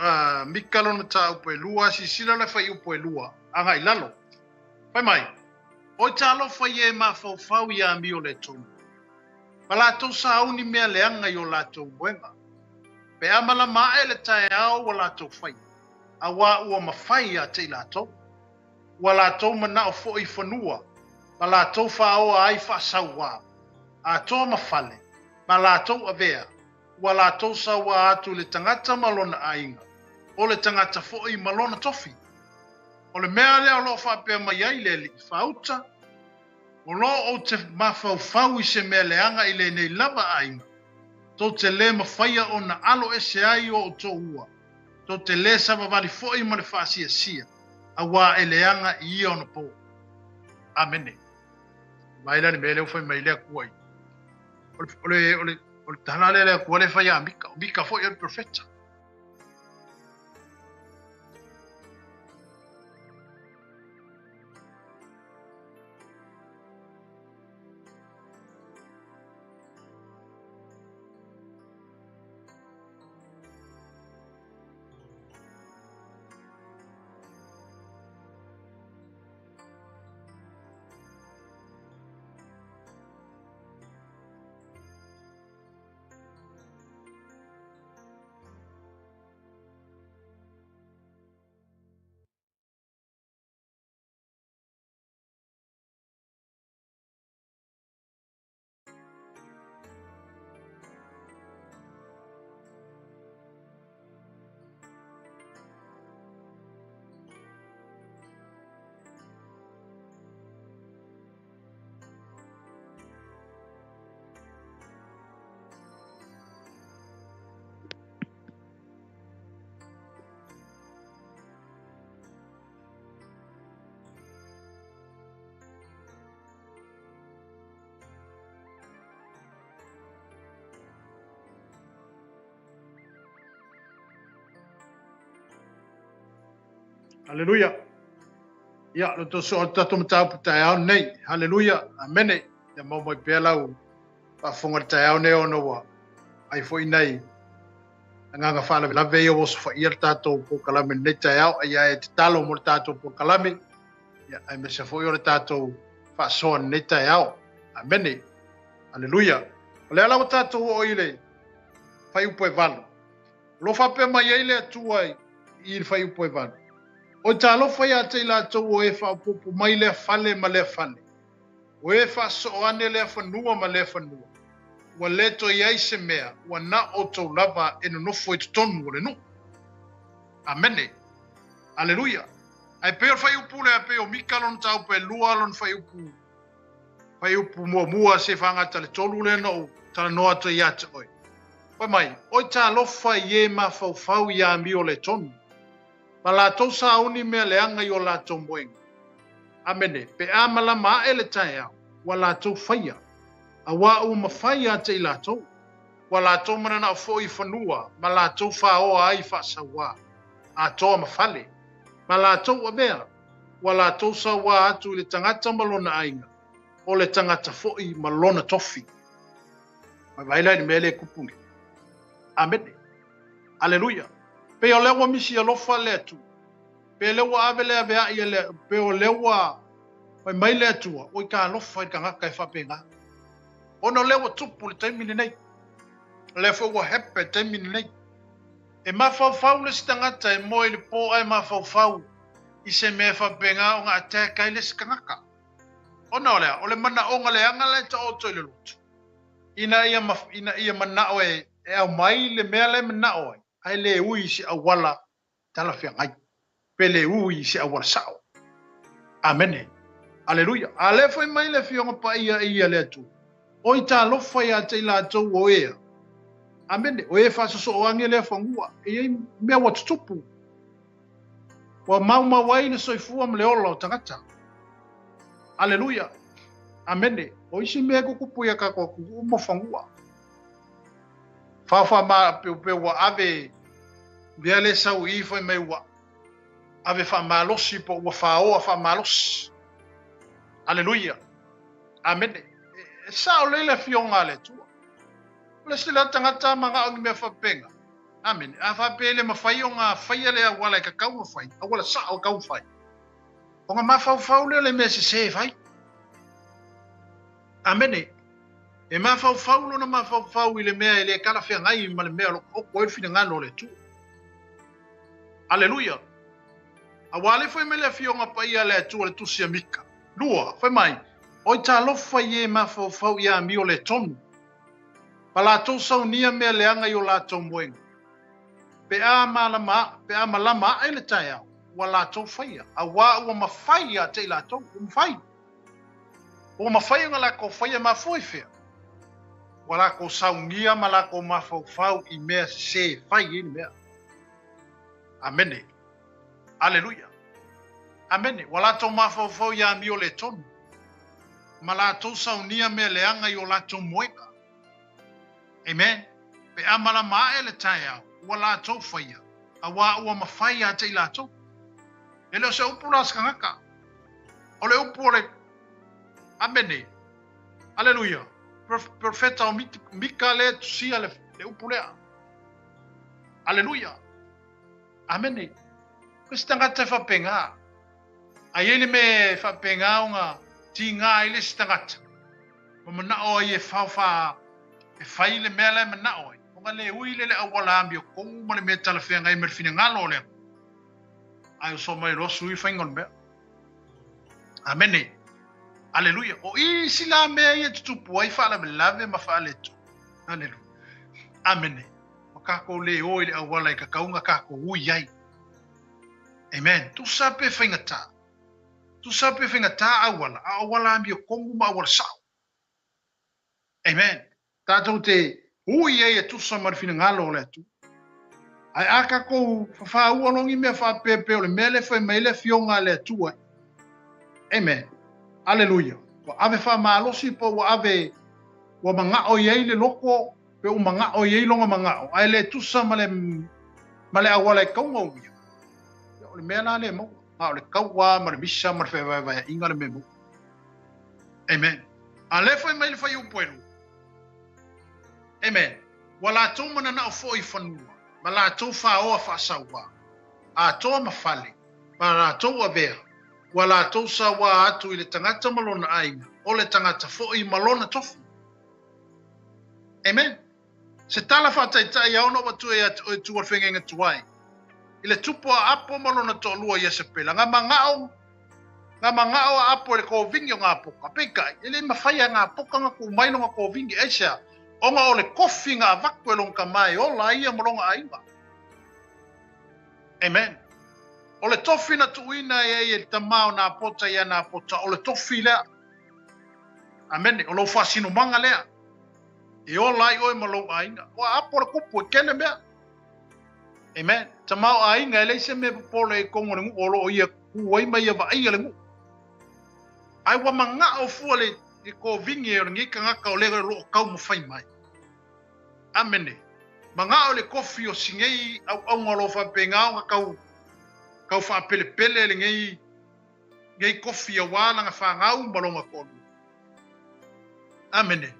Speaker 3: Mika lona mataupu e lua, sisila le fuaiupu e lua, agai i lalo. Fai mai, Oi talofa ia e mafaufau i amio le tonu. Ma latou sauni mea leaga i o latou moega. Pe a malama ae le taeao ua latou faia, auā ua mafai ia te i latou. Ua latou manao foi i fanua, ma latou faaoa ai faasauā, atoa ma fale, ma latou avea, ua latou sauā atu i le tagata ma lona aiga, o le tagata foi ma lona tofi. O le mea lea o lo o faapea mai ai le Alii faauta, O lo o ou te mafaufau i se mea leaga i lenei lava aiga, tou te lē mafaia ona alo ese ai o outou ua, tou te lē savavali foi ma le faasiasia, auā e leaga i ia ona pō. Amene. Vaai la le mea lea ua fai mai ai le Atua i. O le, o le, o le, o le tala lea a le Atua lea e fai ia Mika. O Mika foi o le profeta. Haleluia. Ia, lo to so o tatou mataupu taeao nei. Haleluia. Amene. Ia mau mai pea lau faafofoga i le taeao nei ona ua ai foi nai agaga faalavelave ia ua osofaia le tatou polokalame i lenei taeao. Ia e tatalo mo le tatou polokalame, ia, aemaise foi o le tatou faasoa i lenei taeao. Amene. Aleluia. O lea la ua tatou oo i le fuaiupu e 8. O lo o faapea mai ai le Atua i le fuaiupu e 8. Oi talofa ia te i latou o e faaopoopo mai lea fale ma lea fale, o e faasoo ane lea fanua ma lea fanua, ua le toe i ai se mea, ua na o outou lava e nonofo i totonu o le nuu. Amene. Aleluia. Ae pei o le fuaiupu lea, pei o Mika lona mataupu e 2 lona fuaiupu, fuaiupu muamua se faagata le 3 lea na ou talanoa atu ai ia te oe. Fai mai, Oi talofa i e mafaufau i amio le tonu, ma latou sauni mea leaga i o latou moega. Amene, pe a malama aʻe le taeao, ua latou faia, auā ua mafai ia te i latou, ua latou mananao foi i fanua ma latou fāoa ai faasauā, atoa ma fale, ma latou avea, ua latou sauā atu i le tagata ma lona aiga, o le tagata foi ma lona tofi. Vaivai la i le mea lea e tupu nei. Amene. Aleluia. Pei o lea ua misi alofa le Atua. Pe lea ua ave le aveaʻi a le, pe o lea ua fai mai le Atua, oi ka alofa i le tagata e faapena. Ona o lea ua tupu le taimi lenei. O lea foi ua hepe le taimi lenei. E mafaufau le isi tagata e moe i le pō ae mafaufau i se mea e faapena ona attack ai le isi tagata. Ona o le a? O le manaoga leaga la e taoto i le loto, ina ia, ina ia manao e, e aumai le mea la e manao ai, ae le ui i se auala talafeagai, pe le ui i se auala sao. Amene. Aleluia. A lea fai mai le Afioga Paia i a le Atua, Oi talofa ia te i latou o ea. Amene. O e faasosoo age lea fanua, e i ai mea ua tutupu. Ua maumau ai le soifua ma le ola o tagata. Aleluia. Amene. O isi mea e tutupu ia tatou atunuu ma fanua. Whawha ma pe ua ave mea le sau i fai mai ua ave whaamalosi po ua whaoa whaamalosi. Aleluia. Amene. E sao lei le afioga a le Atua. O le isi lea tagata manao ni mea faapena. Amene. A faapea e le mafai ona faia le auala e tatau ona fai, auala sao e tatau ona fai, ona mafaufau lea o le mea sese e fai. Amene. E mafaufau lona mafaufau i le mea e le talafeagai ma le mea o lo o taoto ai le finagalo o le Atua. Aleluia. Auā le fai mai le Afioga Paia a le Atua i le Tusi a Mika. 2, fai mai, Oi talofa i e mafaufau i amio le tonu, ma latou saunia mea leaga i o latou moega. Pe a malama, pe a malama aʻe le taeao, ua latou faia, auā ua mafai ia te i latou, ua mafai. Ua mafai ona latou faia mafua i fea? Ua latou saunia ma latou mafaufau i mea sese e fai ai le mea. Amene. Aleluia. Amene. Ua latou mafaufau i amio le tonu, ma latou saunia mea leaga i o latou moega. Amen. Pe a malama aʻe le taeao, ua latou faia, auā ua mafai ia te i latou. E le o se upu la a se tagata. O le upu o le Amene. Aleluia. Profeta o Mika lea e tusia le, le upu lea. Aleluia. Amene. Ko se tagata e faapena. A i ai le mea e faapena ona tiga ai le isi tagata, ma manao ai e faofa e fai le mea la e manao ai, ona le ui lea i le auala amiotonu ma le mea talafeagai ma le finagalo o le Atua. Ae oso mai loa sui le faiga o le mea. Amene. Aleluia. O isi la mea ia e tutupu ai faalavelave ma faaletonu. Aleluia. Amene. Ua tatou le o i le auala e tatau ona tatou ui ai. Amen. Tusa pe faigata. Tusa pe faigata auala, a o auala amiotonu ma auala sao. Amen. Tatou te ui ai e tusa ma le finagalo o le Atua. Ae a tatou fafāua loa ni mea faapea pei o le mea lea e fai mai ai le Afioga a le Atua. Amen. Aleluia. Ua ave faamalosi po ua ave, ua manao i ai le loko pe ua manao i ai lona manao, ae le tusa ma le, ma le auala e tatau ona uia. O le mea la lea e maua, a o le tauā ma le misa ma le fevaevaeaiga le mea e maua. Amen. A lea fai mai le fuaiupu e 2. Amen. Ua latou mananao foi i fanua, ma latou faoa faasauā, atoa ma fale, ma latou avea, ua latou sauā atu i le tagata ma lona aiga, o le tagata foi ma lona tofi. Amen. Se tala faataitai ao ona ou atu ia te oe tua le fegaiga tuai i le tupu a Apo ma lona toalua Iesapela, nga magao nga magao a Apo i le kovingi o Gapoka. Peitai, e le i mafai e Gapoka nga tuu mai lona kovingi, aisea? Ona o le kofi nga avatu e lona tama e ola ai ia ma lona aiga. Amen. O le tofi na tuuina e ai e le tama o Napota ia Napota, o le tofi lea. Amene. O lou faasinomaga lea. E ola ai oe ma lou aiga. Ua apo le kupu e kele mea. Amen. Tama o aiga e leai se mea e popole ai i totonu o le nuu o lo o ia ku ai ma ia vaaia le nuu. Ae ua magao fua le le kovingi o lenei tagata o lea o lo o taumafai mai. Amene. Magao le kofi o si nei auauna o lo o faapena ona tau tau faapelepele lenei nei kofi auā lana fanau ma lona toalua. Amene.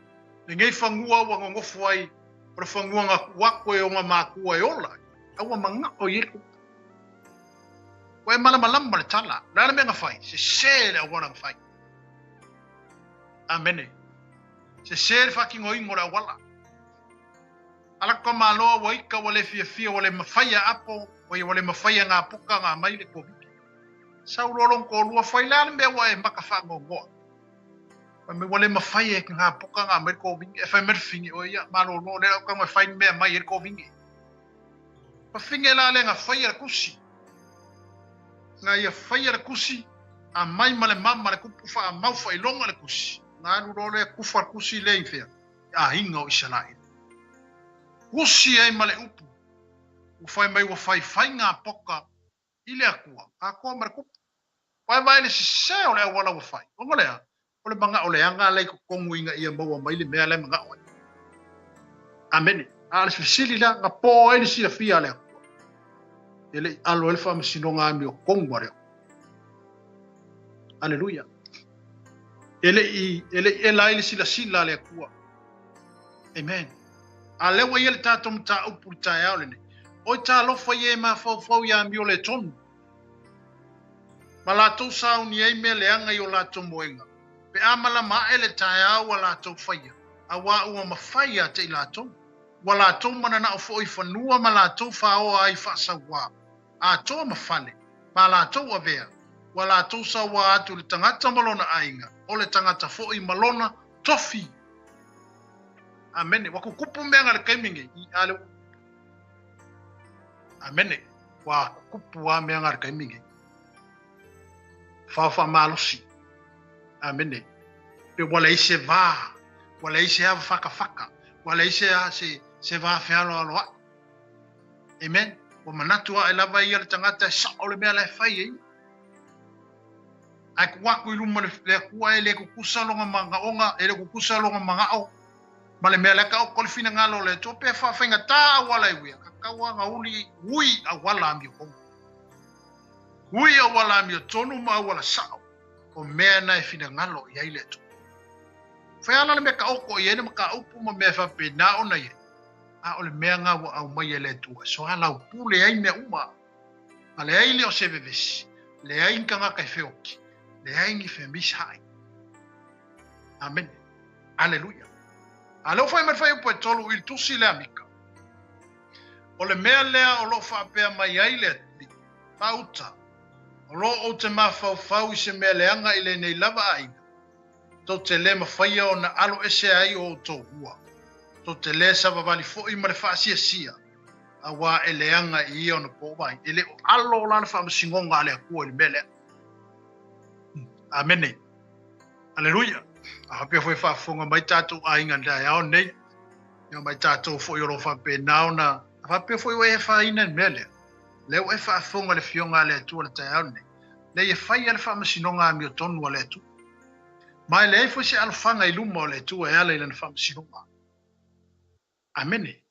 Speaker 3: Lenei fanua ua nonofo ai, o le fanua na tuu atu e ona matua e ola ai, a ua manao i ai le tupu. Ua e malamalama le tala, o le a le mea na fai? Sese le auala na fai. Amene. Sese le faatinoina o le auala. Ala ka maloa ua ika ua le fiafia ua le mafai a apo, ua le mafai e ngā poka ngā mai le Koviti. Sau loa lona toalua, fai le a le mea ua e maka faanoanoa? Fai mai, ua le mafai e ngā poka ngā mai le Koviti. E fai mai le fafine, oe ia, malolo, lea o tago e fai ni mea mai ai le Koviti. Fafine la le na faia le kusi. Na ia faia le kusi, a mai ma le mama le kupu faamau faailoga le kusi. Na alu loa lea kufa le kusi lea i fea? I aiga o Isaraelu. Kusi ai ma le upu, ua fai mai ua faifai ngā poka i le Atua, atoa ma le kupu. Vaevae le sese o le auala ua fai. Ona o le a? O le manao leaga la i totonu ina ia maua mai le mea la e manao ai. Amene. A o le fesili la, na po ai le silafia a le Atua. E le i alo ai le faamasinoga amiotonu a le Atua. Aleluia. E le i, e le i ela ai le silasila a le Atua. Amen. A lea ua i ai le tatou mataupu i le taeao lenei. Oi talofa ia e mafaufau i amio le tonu. Ma latou sauni ai mea leaga i o latou moega, pe a malama ae le taeao ua latou faia, auā ua mafai ia te i latou. Ua latou mananao foi i fanua ma latou fāoa ai faasauā, atoa ma fale, ma latou avea, ua latou sauā atu i le tagata ma lona aiga, o le tagata foi ma lona tofi. Amene. Ua kukupu mea nga le taimi nei, i a le Amene. Ua kukupu a mea nga le taimi nei. Whao whamalosi. Amene. Pe ua leai se vā, ua leai se ava whakawhaka, ua leai se, se, se vā fealoaloa'i. Amen. Ua manatu ae lava ia le tagata e sao le mea la e fai e ia. Ae tuu atu i luma le Atua e le tutusa lona manaoga, e le tutusa lona manao ma le mea lea taoto le finagalo o le Atua pe faafaigatā auala e uia, tatau lava ona uli ui auala amiotonu. Ui auala amiotonu ma auala sao, o mea na e finagalo i ai le Atua. Fai ala le mea taoto i ai le mataupu ma mea e faapena ona i ai, a o le mea na ua aumai e le Atua e soalaupule ai mea uma. A leai lea o se vevesi, leai ni tagata e feoti, leai ni femisaʻi. Amene. Aleluia. A lea ua fai mai le fuaiupu e 3 i le tusi lea a Mika, o le mea lea o lo o faapea mai ai le Alii, Pauta, o lo o ou te mafaufau i se mea leaga i lenei lava aiga, tou te le mafaia ona alo ese ai o outou hua, tou te le savavali foi ma le faasiasia, auā e leaga i ia ona pouvai. E le o alo la le faamasinoga a le Atua i le mea lea. Amene. Aleluia. A faapea foi e faafofoga mai tatou aiga i le taeao lenei, ia ma i tatou foi o lo o faapena ona, a faapea foi ua e afaina i le mea lea, lea ua e faafofoga i le Afioga a le Atua i le taeao lenei, leai e fai lava le faamasinoga amiotonu a le Atua. Ma e leai foi se alofaga i luma o le Atua e ala i Lana faamasinoga. Amene.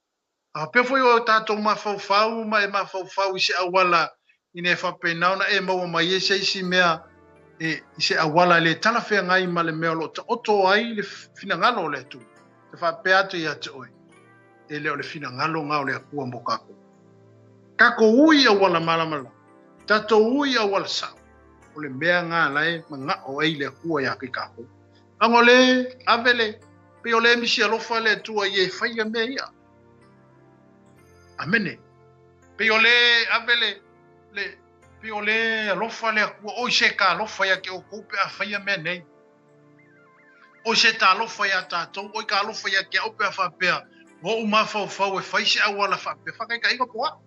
Speaker 3: A faapea foi o tatou mafaufau ma e mafaufau i se auala Ina e faapena ona e maua mai ai se isi mea e, i se auala e le talafeagai ma le mea o lo o taoto ai le finagalo o le Atua, e faapea atu ia te oe, e le o le finagalo nga o le Atua mo kākou. Tatou ui auala malamalama, tatou ui auala sao, o le mea nga la e manao ai le Atua ia te kākou. Aga o le ave le, pei o le misi alofa le Atua i e faia mea ia. Amene. Pei o le ave le, le, pei o le alofa le Atua, oi se ka alofa ia te outou pe a faia mea nei. Oi se talofa iā tātou, oi ka alofa ia te au pe a faapea, ua ou mafaufau e fai se auala faapea, faataitaiga po o au.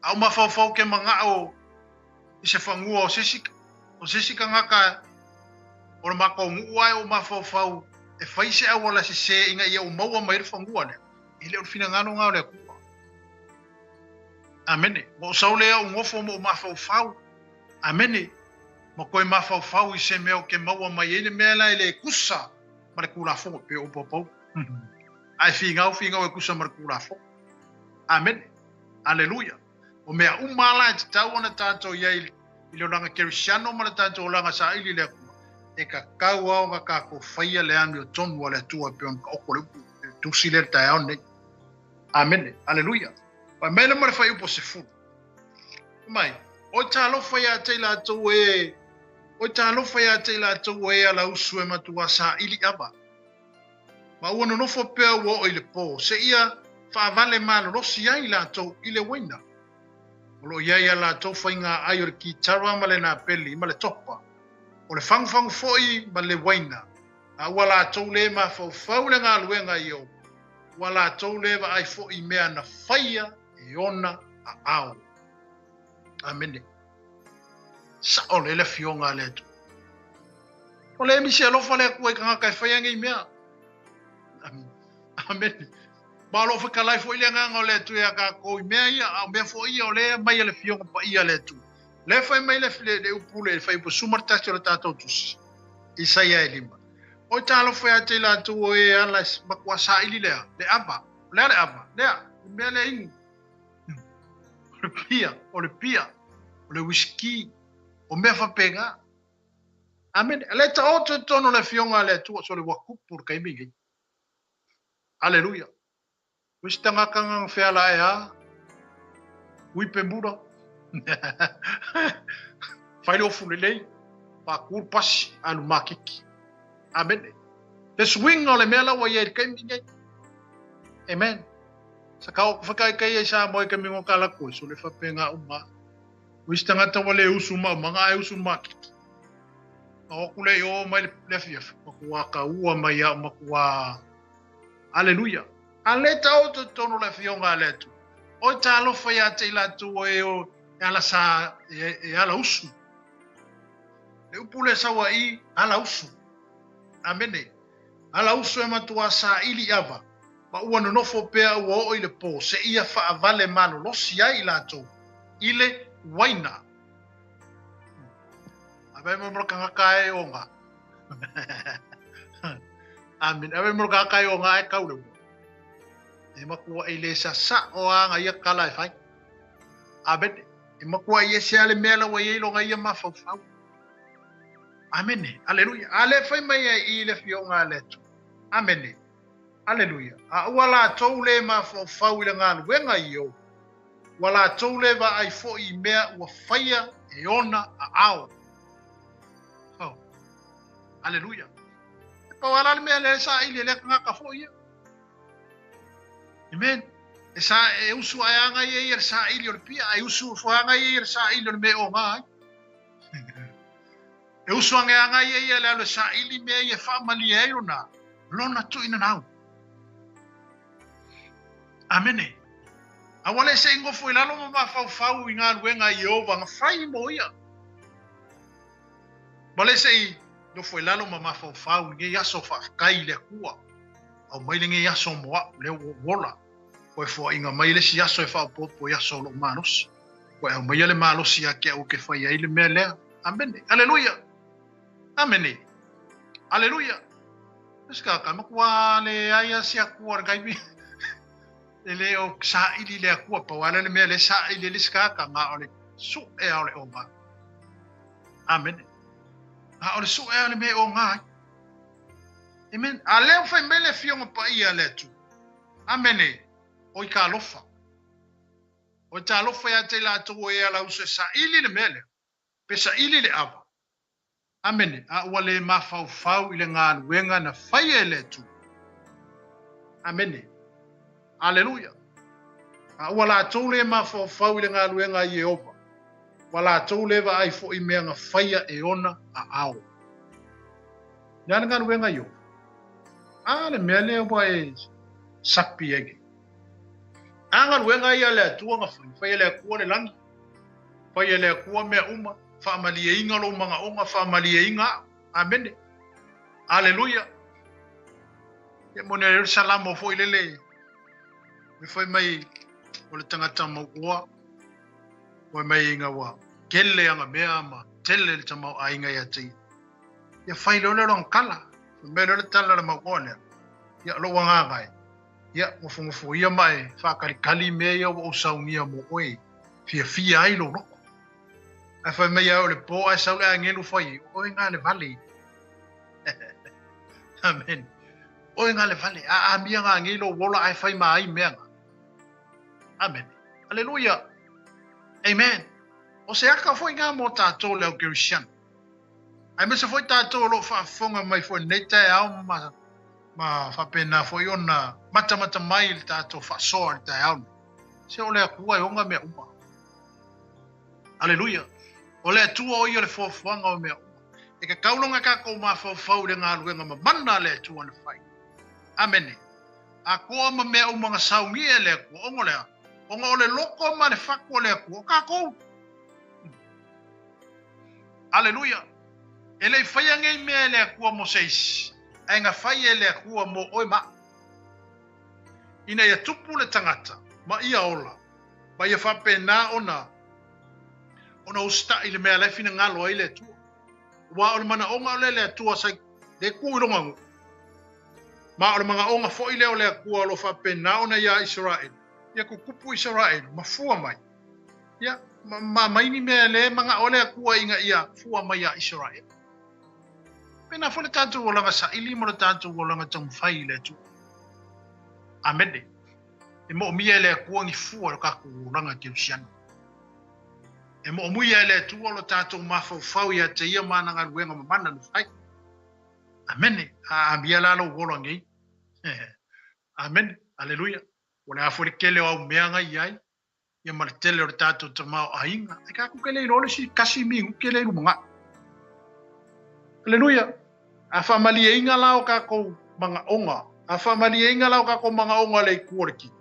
Speaker 3: A ou mafaufau ke manao i se fanua o se isi, o se isi tagata o le matou nuu ae ou mafaufau e fai se auala sese ina ia ou maua mai le fanua lea, e le o le finagalo na o le Atua. Amene. Ua ou sau lea ou nofo ma ou mafaufau. Amene. Ma toe mafaufau i se mea o ke maua mai ai le mea la e le kusa ma le Tulafono, pe o paupau. Ae finau, finau e kusa ma le Tulafono. Amene. Aleluia. O mea uma la e tatau ona tātou i ai i le olaga Kerisiano ma le tātou olaga saili i le Atua, e tatau lava ona tātou faia le amiotonu a le Atua e pei ona taoto le upu i le tusi lea i le taeao lenei. Amene. Aleluia. Fai mai le ma le fuaiupu 10. Fai mai, Oi talofa iā te i latou e, oi talofa iā te i latou e ala usu e matuā saili ava. Ma ua nonofo pea ua oo i le pō, seia faavale malolosi ai latou i le uaina. O lo o i ai a latou faiga ai o le kitara ma le napeli ma le topa, o le fagufagu foi ma le uaina, a ua latou lē mafaufau le galuega i o, ua latou lē vaai foi i mea na faia e ona aao. Amene. Sao lelei le Afioga a le Atua. O le misi alofa le Atua i tagata e faia nei mea. Amene. Ma o lo o fetalai foi le Agaga o le Atua iā tatou i mea ia, a o mea foi ia o lea e aumai e le Afioga Paia a le Atua. O lea e fai mai le, le, le upu le fuaiupu 11 o le tatou tusi, Isaia e 5. Oi talofa ia te i latou o e ala e matua saili lea, le ava. O le a le ava? Lea, le mea lea inu. O le pia, o le pia, o le whisky, o mea faapena. Amene. Le taoto i totonu o le Afioga a le Atua, so le ua tupu le taimi lenei. Aleluia. O isi tagata na feala e a, ui pe mura. Fai le ofu lelei, faatu le pasi, alu maketi. Amene. Le suiga o le mea la ua i ai i le taimi lenei. Amen. Sa ka o whakaikai ai Samoa i ka mingo ka lako, so le whapenga uma. O isi tagata ua le usu maumaga ae usu maketi. Ma o aku le i o mai le afiafi, makuā kaua mai au makuā. Aleluia. A le taoto i totonu o le afioga a le Atua. Oi talofa ia te i latou o e o e ala sa e, e ala usu. Le upu le saua i ala usu. Amene. Ala usu e matuā saili ava, ma ua nonofo pea ua oo i le pō, seia faavale malolosi ai i latou i le uaina. Ave mai mo le tagata e oga. Amen. Ave mo le tagata e oga e kau le ua. E matua i le sasao a ia kala e fai. Amen. E matua i ese ale mea la ua i ai longa ia mafaufau. Amene. Aleluia. A le fai mai ai i le afioga a le Atua. Amene. Aleluia. A ua latou le mafaufau i le galuega i o, ua latou le vaai foi i mea ua faia e ona aao. Oh. Aleluia. E pau ala le mea lea saili e lea tagata foi ia. Amen. E sa e usu ae anga ia ia le saili o le pia, e usu fo anga ia ia le saili o le mea o ngā ai. E usu ange anga ia ia le alu e saili mea ia e faamalie ai ona lona tuuina nau. Amene. A ua le se i nofo i lalo ma mafaufau i galuega a Ieova na fai mo ia. Ua le se i nofo i lalo ma mafaufau i lenei aso faafetai i le Atua. Aumai lenei aso mo a'u, lea ua ou ola. Ua e foaiina mai le isi aso e faaopoopo i aso o lou malosi. Ua e aumaia le malosi ia te au ou te fai ai le mea lea. Amene. Aleluia. Amene. Aleluia. Isi ka ka matua leai a se Atua le taimi. E le o saili le Atua, pau lava lea o le mea lea e saili ai le isi tagata, na o le Suʻe a o le oga. Amene. A o le suʻe a le mea e oga ai. Amen. A lea ua fai mai le Afioga Paia a le Atua. Amene. O i ka alofa. O i ta alofa iā te i latou o e ala uso e saili le mea lea, pe saili le ava. Amene. A ua le mafaufau i le galuega na faia e le Atua. Amene. Aleluia. A ua latou le mafaufau i le galuega a Ieova, ua latou le vaai foi i mea na faia e ona aao. Le a le galuega a Ieova? A le mea lea ua e sapi ai nei. A galuega ia a le Atua na fai, fai e le Atua le lagi, fai e le Atua mea uma, faamalieina lou manaoga, faamalieina au. Amene. Aleluia. Ia moni ai le Salamo foi lele, e fai mai o le tagata mauoa, fai mai ina ua tele ana mea ma tele le tamaoaiga ia te ia. Ia fai loa lea o lana tala, fai mai loa le tala a le mauoa lea, ia lou agaga e, ia nofonofoia ma e faakalikali mea ia ua ou saunia mo oe e fiafia ai lou loto. Ae fai mai ia o le po ae sau le agelu fai ai, o oe gale vale. Amen. Oe gale vale, a amia ngā ngei lou ola ae fai ma ai mea ngā. Amen. Aleluia. Amen. O se aka foi ngā mō tātou le au Kerisiano. Aemaise foi tātou o lo o faafofoga mai foi i lenei taeao ma, ma faapena foi ona matamata mai i le tātou faasoa i le taeao nei. Se o le Atua e ona mea uma. Aleluia. O le Atua o ia o le foafoaga o mea uma. E tatau loa ona tatou mafaufau i le galuega mamana a le Atua na fai. Amene. Atoa ma mea uma na saunia e le Atua, ona o le a? Ona o le loko ma le fatu o le Atua, o tatou. Aleluia! E le i faia nei mea e le Atua mo se isi, ae na fai e le Atua mo oe ma au. Ina ia tupu le tagata ma ia ola, ma ia faapena ona ona usitai i le mea la e finagalo ai le Atua. Aua o le manaoga o lea le Atua sa le tu i lona nuu, ma o le manaoga foi lea o le Atua o lo o faapena ona iā Isaraelu, ia tutupu Isaraelu ma fua mai. Ia, ma, ma aumai ni mea lea e manao le Atua ina ia fua mai iā Isaraelu. Pēnā foi le tatou olaga saili ma le tatou olaga taumafai i le Atua. Amene. E moomia e le Atua ni fua o le tatou olaga kerisiano. E moomuia e le Atua lo tatou mafaufau ia te ia ma ana galuega mamana na fai. Amene. A amia la lou ola nei. Amene. Aleluia. Ua le a foi le tele o au mea na i ai, ia ma le tele o le tatou tamaoaiga. Ai tatou ke le iloa le isi kasi minute lea i lumanai. Aleluia! A faamalieina la o tatou manaoga, a faamalieina la o tatou manaoga le itu o le kino,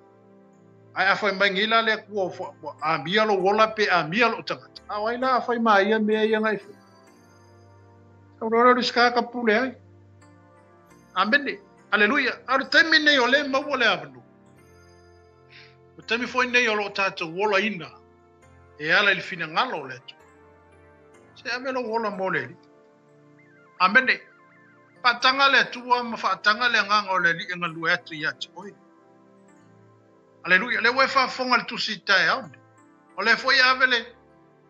Speaker 3: ae a fai mai nei la le Atua ua amia lou ola pe amia lou tagata, a o ai la a fai ma ia mea ia na e fai? Sau loa lea o le isi tagata pule ai. Amene. Aleluia. A o le taimi nei o lea e maua le avanoa. O le taimi foi nei o lo o tatou olaina e ala i le finagalo o le Atua. Se ave lou ola mo le Alii. Amene. Faataga le Atua ma faataga le Agaga o le Alii e galue atu ia te oe. Aleluia. O lea ua e faafofoga i le tusi i taeao nei. O lea foi e ave le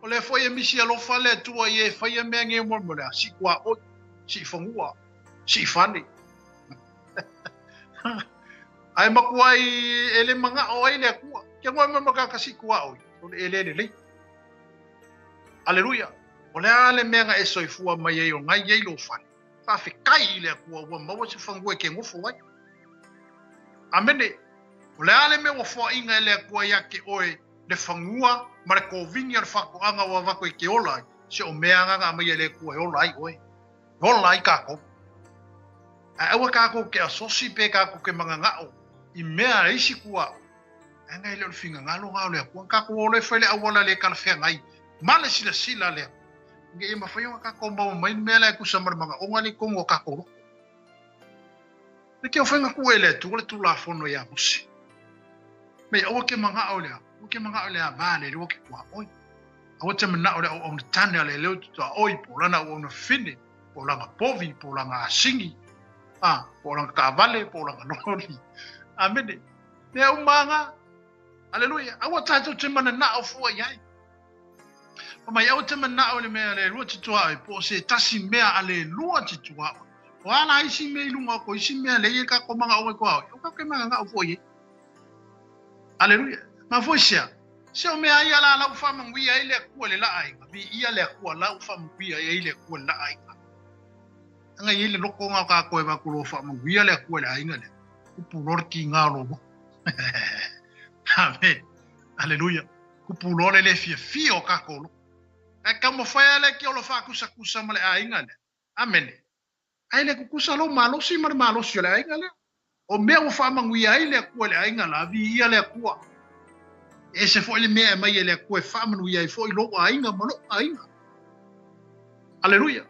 Speaker 3: O lea foi e misi alofa le Atua i e faia mea nei mo le a, sii tuaoi, sii fanua, sii fale. Ae matuai e le manao ai le Atua. Ke ngoe mai ma ka sii tuaoi, o le ele lelei. Aleluia. O le a le mea na e soifua mai ai o ngai ai lou fale. Faafetai i le Atua ua maua se fanua e ke nofo ai. Amene. O le a le mea ua foaiina e le Atua ia te oe le fanua ma le kovini o le faatoaga ua avatu e ke ola ai, se o mea ana na aumaia e le Atua e ola ai oe, e ola ai tatou. Ae aua tatou te asosi pe tatou te mananao i mea a isi tuaoi, leaga e le o le finagalo na o le Atua. Na tatou o loa e fai le auala le talafeagai ma le silasila a le Atua, ina ia mafai ona tatou maua mai le mea la e tusa ma le manaoga lea i totonu o tatou loto. E te ofenga ku e le Atua le Tulafono iā Mose. Mei aua ke manao le aua ke manao le ava le leo ke tuaoi. Aua te manao le auauna tane a le leo te tuaoi po lana auauna fine, po lana povi, po lana asigi, a, po lana taavale, po lana loli. Amene. Mea uma nga. Aleluia. Aua tatou te mananao fua i ai. Fai mai, Aua te manao i le mea a le lua te tuaoi, po o se tasi mea a le lua te tuaoi. O a la isi mea i luga o ko isi mea lea e i ai kako manaoga i ko aoi, o kako ke mananao foi i ai. Aleluia. Mafua i sea? Se o mea ia la lau faamanuia ai le Atua i le la aiga, viia le Atua la ua faamanuia ai le Atua i le la aiga. Anga i ai le loko nga o kākou e vaku lo faamanuia le Atua i le aiga lea. Kupu loa le tiga o lou loto. Amen. Aleluia. Kupu loa le le fiafia o kākou loto. Ae taumafai lava le ke olo faakusakusa ma le aiga lea. Amene. Ae le kukusa lou malosi ma le malosi o le aiga lea. O mea ua faamanuia ai le Atua i le aiga la, viia le Atua. E ese foi le mea e aumai e le Atua e faamanuia ai foi lou aiga ma lou aiga. Aleluia.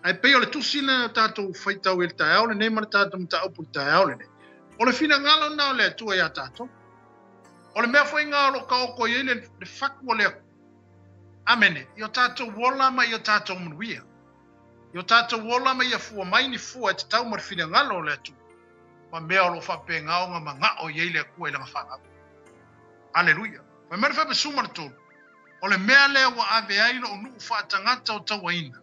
Speaker 3: Ae pei o le tusi lea o tatou faitau i le taeao lenei ma le tatou mataupu i le taeao lenei. O le finagalo lena o le Atua iā tatou. O le mea foi lena o lo o taoto i ai le, le fatu o le Atua. Amene. I o tatou ola ma i o tatou manuia. I o tatou ola ma ia fua mai ni fua e tatau ma le finagalo o le Atua, ma mea o lo o faapena ona manao i ai le Atua i Lana fanau. Aleluia! Fai mai le Faipesu ma le tolu, O le mea lea ua ave ai lou nuu faatagata o tauaina,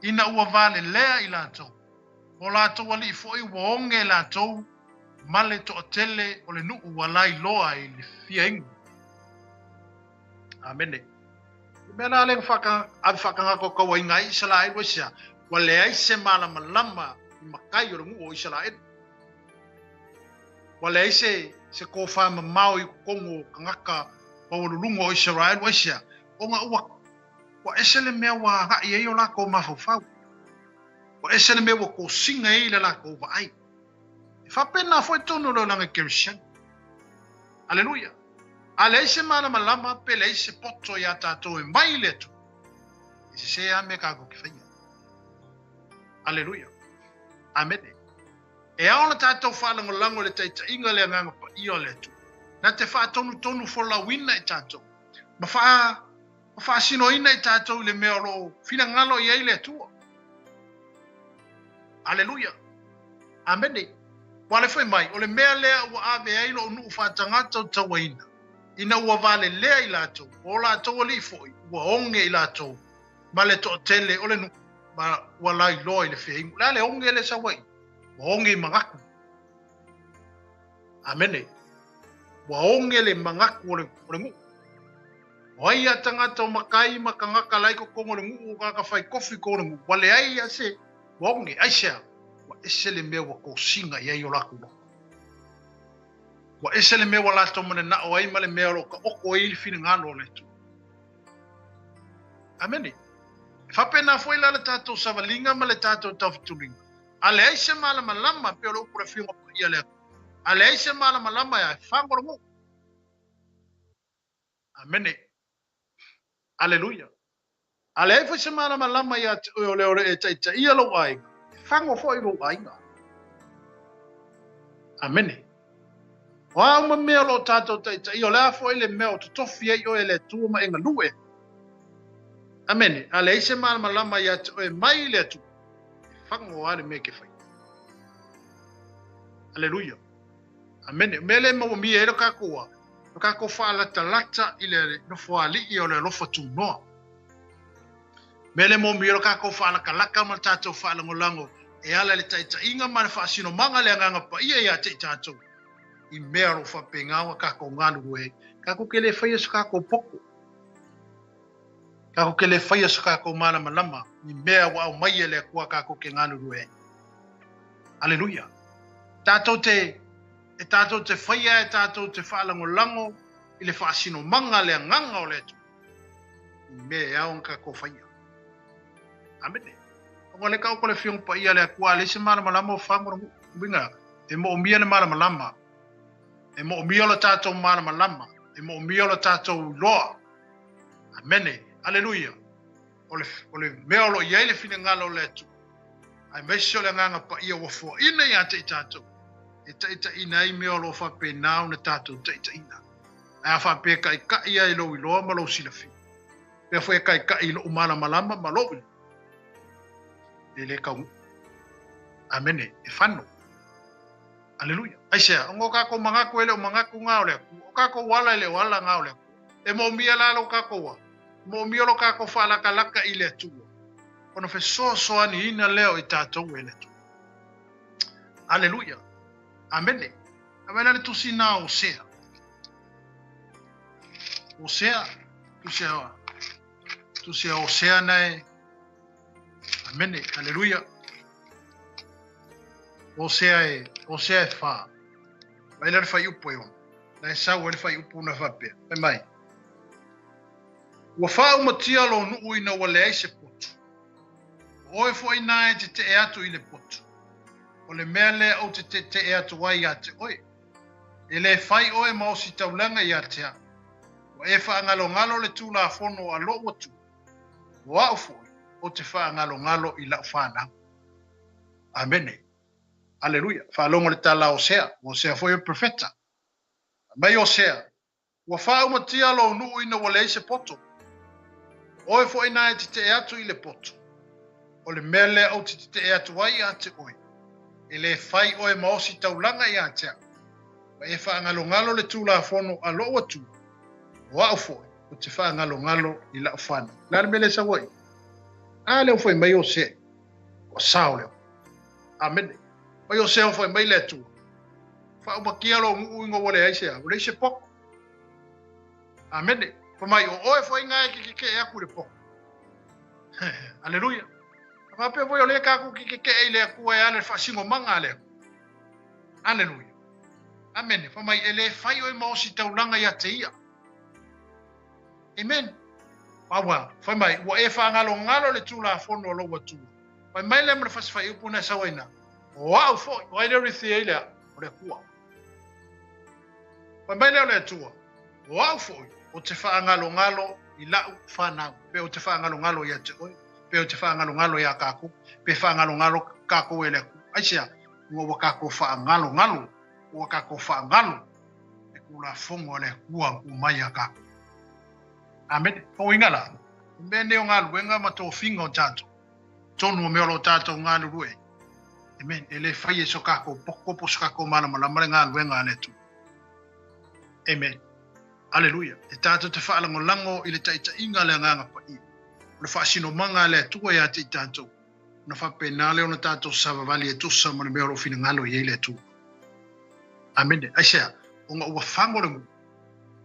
Speaker 3: ina ua valelea i latou, ma o latou alii foi ua oge latou ma le toatele o le nuu ua lailoa i le fiainu. Amene. O le mea la lea na whaka, ave whakangako o kauaina ai Isaraelu ai sea, ua leai se malamalama i makai o le nuu o Isaraelu. Ua leai se, se kōwhā mamao i totonu o kangaka maualuluga o Isaraelu ai sea, ona ua, ua ese le mea ua agai ai o lākou mafaufau. Ua ese le mea ua kosina ai le lākou vaai. E faapena foi tonu o le olaga kerisiano. Aleluia. A leai se malamalama pe leai se poto iā tatou e mai i le Atua, e sesē lava mea tatou te faia. Aleluia. Amene. E ao ona tatou faalagolago i le taitaiga le Agaga Paia o le Atua, na te faatonutonu folauina i tatou, ma faa, ma faasinoina i tatou i le mea o lo o finagalo i ai le Atua. Aleluia. Amene. Ua le fai mai, o le mea lea ua ave ai lou nuu faatagata o tauaina, ina ua valelea i latou, o latou alii foi, ua oge i latou, ma le toatele o le nuu, ma ua lailoa i le feinu. O le a le oge lea sau ai? Ua oge i manatu. Amene. Ua oge le manatu o le, o le nuu. O ai a tagata o makai ma kangaka la i totonu o le nuu o tagata fai kofi i totonu o le nuu, ua leai a se, ua oge, aisea? Ua ese le mea ua kosina i ai o latou loto. Ua ese le mea ua latou mananao ai ma le mea o lo o taoto ai le finagalo o le Atua. Amene. E faapena foi la le tatou savaliga ma le tatou taufetuliga. A leai se malamalama, pei o le upu a le Afioga Paia a le Atua, a leai se malamalama e fago le nuu. Amene. Aleluia. A leai foi se malamalama iā te oe o le ole e taitaia lou aiga, e fago foi lou aiga. Amene. O a uma mea o lo o tatou taitaia, o le a foi le mea o totofi ai oe e le Atua ma e galue. Amene. A leai se malamalama iā te oe mai le Atua, e fago lava le mea e ke faia. Aleluia. Amene. O mea lea e mauamia ai lo tatou a, lo tatou faalatalata i le nofoalii o le alofa tunoa. Mea lea e mauamia ai lo tatou faalatalata ma le tatou faalagolago e ala i le taitaiga ma le faasinomaga le Agaga Paia ia te i tatou i mea o lo o faapena ona tatou galulue ai. Tatou te le faia so tatou poto. Tatou te le faia so tatou malamalama i mea ua aumai e le Atua tatou te galulue ai. Aleluia. Tatou te, e tatou te faia e tatou te faalagolago i le faasinomaga le Agaga o le Atua i mea e ao ona tatou faia. Amene. Ona le taoto le Afioga Paia a le Atua, a leai se malamalama o fago le nuu. Uiga, e moomia le malamalama. E moomia lo tatou malamalama. E moomia lo tatou iloa. Amene. Aleluia. O le, o le mea o lo o i ai le finagalo o le Atua, aemaise o le Agaga Paia ua foaina ia te i tatou, e taitaiina ai mea o lo o faapena ona tatou taitaiina. Ae a faapea e kaika'i ai lou iloa ma lou silafia, pea foi e kaika'i i lo'u malamalama ma lo'u iloa, e le taunuu. Amene. E fano. Aleluia. Aisea? Ona o tatou manatu e le o manatu na o le Atua. O tatou ala e le o ala na o le Atua. E moomia la lo tatou a? Moomia lo kākou faalakalaka i le Atua, ona fesoasoaniina lea o i tātou e le Atua. Aleluia. Amene. A la le tusi na o Osea. Osea, tusi a tusi a Osea nae. Amene. Aleluia. Osea e Osea e whā. Mai la le whai upu e ona. Na e sau e le whai upu na whapea. Fai mai. Ua faaumatia lou nuu ina ua leai se potu. O oe foi na e tetee atu i le potu. O le mea lea ou te tetee atu ai iā te oe. E lē fai oe ma ositaulaga iā te au. Ua e faagalogalo le Tulafono a lou Atua. O au foi, ou te faagalogalo i lau fanau. Amene. Aleluia. Faalogo le tala a Osea. O Osea foi o le profeta. Fai mai Osea, Ua faaumatia lou nuu ina ua leai se poto. O oe foi na e tetee atu i le poto. O le mea lea ou te tetee atu ai ia te oe, e lē fai oe ma ositaulaga ia te au, ma e faagalogalo le Tulafono a lou Atua, o au foi ou te faagalogalo i lau fanau. O le a le mea lea e sau ai? A lea ua fai mai Osea, ua sao lea. Amene. Mai Osea ua fai mai le Atua, Faaumakia lou nuu ina ua leai se a, ua leai se poto. Amene. Fai mai, o oe foi na e te tetee atu i le poto. Aleluia. A faapea foi o lea tatou te tetee i le Atua e ala i le faasinomaga a le Atua. Aleluia. Amene. Fai mai, e le fai oe ma ositaulaga ia te ia. Amen. Aua, fai mai, ua e faagalogalo le Tulafono a lou Atua. Fai mai lea ma le fasi faaiupu na e sau ai na. O au foi, o ai lea o rithia i lea? O le Atua. Fai mai lea o le Atua, o au foi, ou te faagalogalo i lau fanau, pe ou te faagalogalo ia te oe, pe ou te faagalogalo iā kākou, pe faagalogalo kākou e le Atua. Aisea? Ua ua kākou faagalogalo, ua kākou faagalo le Tulafono a le Atua ua mai iā kākou. Amene. Uiga la, o mea nei o galuega ma tofiga o tātou, tonu o mea o lo tātou galulue. Amen. E le fai e so kākou poko po so kākou malamalama le galuega a le Atua. Amen. Aleluia. E tātou te faalagolago i le taitaiga a le Agaga Paia. O le faasinomaga a le Atua iā te i tātou. Ona faapena lea ona tātou savavali e tusa ma le mea o lo o finagalo i ai le Atua. Amene. Aisea? Ona ua fago le nuu,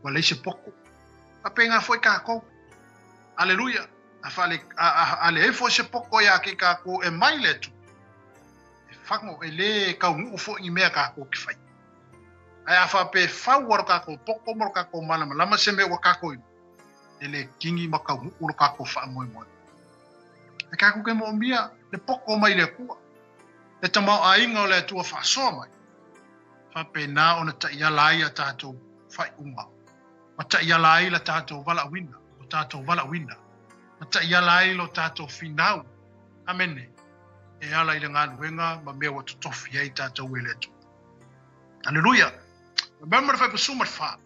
Speaker 3: ua leai se poko. Faapena foi kākou. Aleluia. A, faale, a, a, a leai foi se poko iā ke kākou e mai le Atua. E fago, e lē kaunuu foi ni mea kākou ke fai. Ae a faapea e fau a lo kākou poko ma lo kākou malamalama se mea ua kākou iloa, e lē kini ma kaunuu lo kākou faamoemoe. E kākou ke moomia le poko mai le Atua, le tamaoaiga o le Atua faasoa mai, faapena ona taiala ai a tātou faaiuga, ma taiala ai la tātou valaauina, o tātou valaauina, ma taiala ai lo tātou finau, amene, e ala i le galuega ma mea ua totofi ai tātou e le Atua. Aleluia! Remember le faipasuma le wha.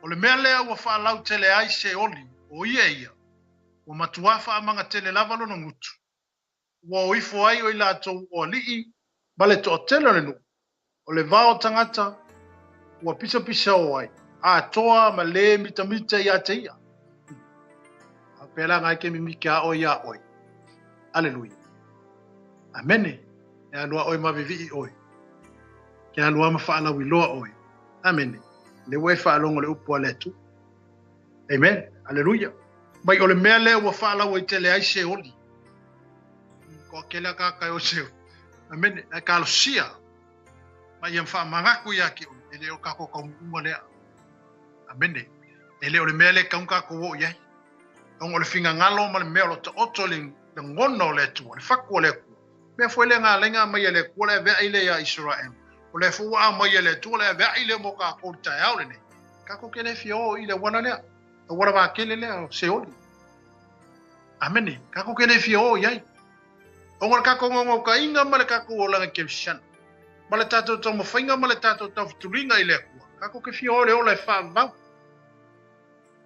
Speaker 3: O le mea lea ua faalautele ai Seoli, o ia ia, ua matuā faamagatele lava lona gutu. Ua o ifo ai o i latou o alii ma le toatele o le nuu, o le vao tagata ua pisapisa o ai, atoa ma lē mitamita iā te ia. A pēlā ngai ke mimike a ʻoe iā ʻoe. Aleluia. Amene. E alu a ʻoe ma viviʻi ʻoe. Ke alu a ma faalauiloa ʻoe. Amene. Le ua e faalogo le upu a le Atua. Amen. Aleluia. Mai o le mea lea ua faalauaitele ai Seoli. Ko kela ka kai o Seoli. Amene. Ae kalosia. Ma ia faamagaku ia ke e le o kākou kaunuuga lea. Amene. E le o le mea lea kaun kākou o i ai. Ona o le finagalo ma le mea o lo taoto le lagona o le Atua, le fatu o le Atua. Mea foi lea na ala ai ona aumai e le Atua le aveai lea iā Isaraelu. O lea foi ua aumai e le Atua le aveai lea mo kākou i le taeao lenei. Kākou ke le fia o i le auala lea, auala vakele lea o Seoli. Amene. Kākou ke le fia o i ai. Ona o le kākou naunautaiga ma le kākou olaga kerisiano, ma le tātou taumafaiga ma le tātou taufetuliga i le Atua, kākou ke fia o i le ola e faavavau.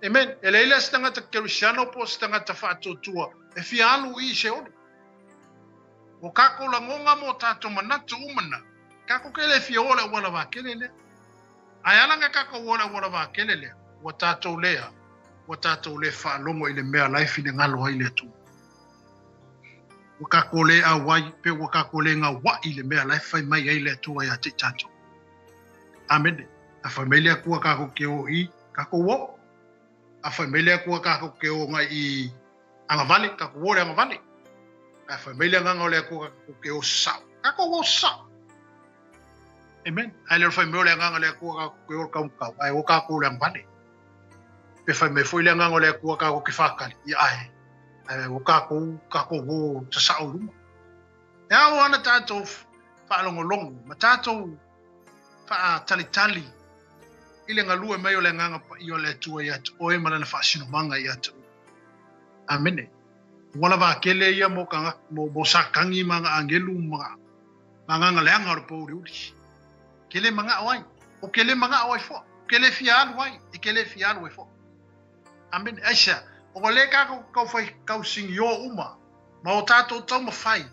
Speaker 3: Amen. E leai la se tagata kerisiano po o se tagata faatuatua e fia alu i Seoli. O kākou lagoga ma o tātou manatu uma na, kākou ke le fia o le auala vakele lea. Ae ala na kākou o le auala vakele lea, ua tātou lea. Ua tatou le faalogo i le mea la e finagalo ai le Atua. Ua tatou le auai pe ua tatou le gauai i le mea la e fai mai ai le Atua ia te i tatou. Amene. A fai mai le Atua tatou te o i, tatou o. A fai mai le Atua tatou te o agai i agavale, tatou o i le agavale. A fai mai le agaga o le Atua tatou te o sasao, tatou o sasao. Amen. Ae le o le fai mai o le agaga o le Atua tatou te o i le taumatau, ae o tatou i le agavale. Pe fai mai foi le agaga o le Atua tatou te whakali, ia ae, ae o tatou, tatou o sasao i luma. E ao ana tatou whaalongolongo, ma tatou whaatalitali i le galue mai o le agaga paia o le Atua ia te oe ma lana faasinomaga ia te oe. Amene. Ua lava kele ia mo, ka, mo, mo sakagi ma nga angelu ma, ma agaga leaga o le pouliuli. Ke le manao ai. O ke le manao ai foʻi. O ke le fia alu ai. E ke le fia alu ai foʻi. Amene. Aisea? Ua lē tatou taufai tausigiō uma ma o tatou taumafai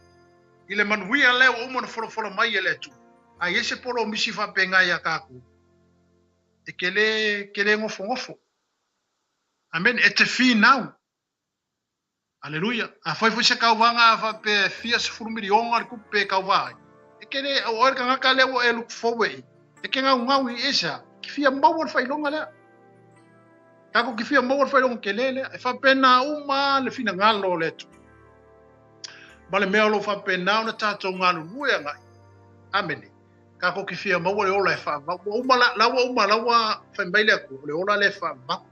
Speaker 3: i le manuia lea ua uma ona folafola mai e le Atua. A i ai se polomisi faapena iā tatou, e ke lē, ke lē nofonofo. Amene. E te finau. Aleluia. Afai foi se tauvaga a faapea e fia sefulu miliona le tupe e tauva ai, e ke le, o oe le tagata lea ua e look forward i, e ke gaugau i aisea? Ke fia maua le faailoga lea. Tatou ke fia maua le faailoga tele lea. E faapena uma le finagalo o le Atua. Ma le mea o lo o faapena ona tatou galulue agai. Amene. Tatou ke fia maua le ola e faavavau. Ua uma la, la ua uma, la ua fai mai le Atua, o le ola lea e faavavau.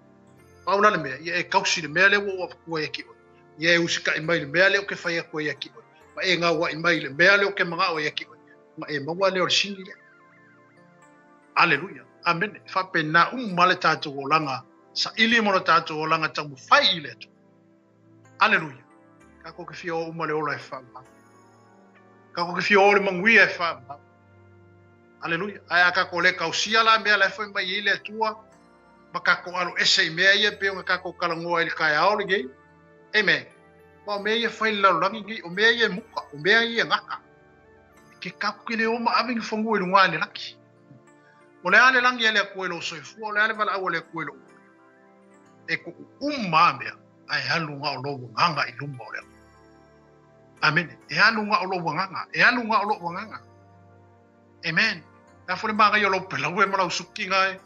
Speaker 3: Pau la le mea, ia e tausi i le mea lea ua ou avatua ia te oe. Ia e usitai mai i le mea lea ou te fai atu ai ia te oe. Ma e gauai mai i le mea lea ou te manao ai ia te oe. Ma e maua lea o le sini lea. Aleluia. Amene. E faapena uma le tatou olaga saili ma lo tatou olaga taumafai i le Atua. Aleluia. Tatou te fia o uma le ola e faamau. Tatou te fia o le manuia e faamau. Aleluia. Ae a tatou le tausia la mea la e fai mai ai le Atua, ma tatou alo ese i mea ia pei ona tatou talanoa ai i le taeao lenei. Amen. Aua o mea ia e fai i le lalolagi lenei, o mea ia e muka, o mea ia e gata. Ke tatou te le o ma ave ni fanua i luga i le lagi. O le a le lagi a le Atua i lou soifua, o le a le valaau a le Atua i lou ola. E kuu uma a mea, ae alu na o lou agaga i luma o le Atua. Amene. E alu na o lou agaga, e alu na o lou agaga. Amen. Le a foi le manaia o lau pelaue ma lau sukiga e,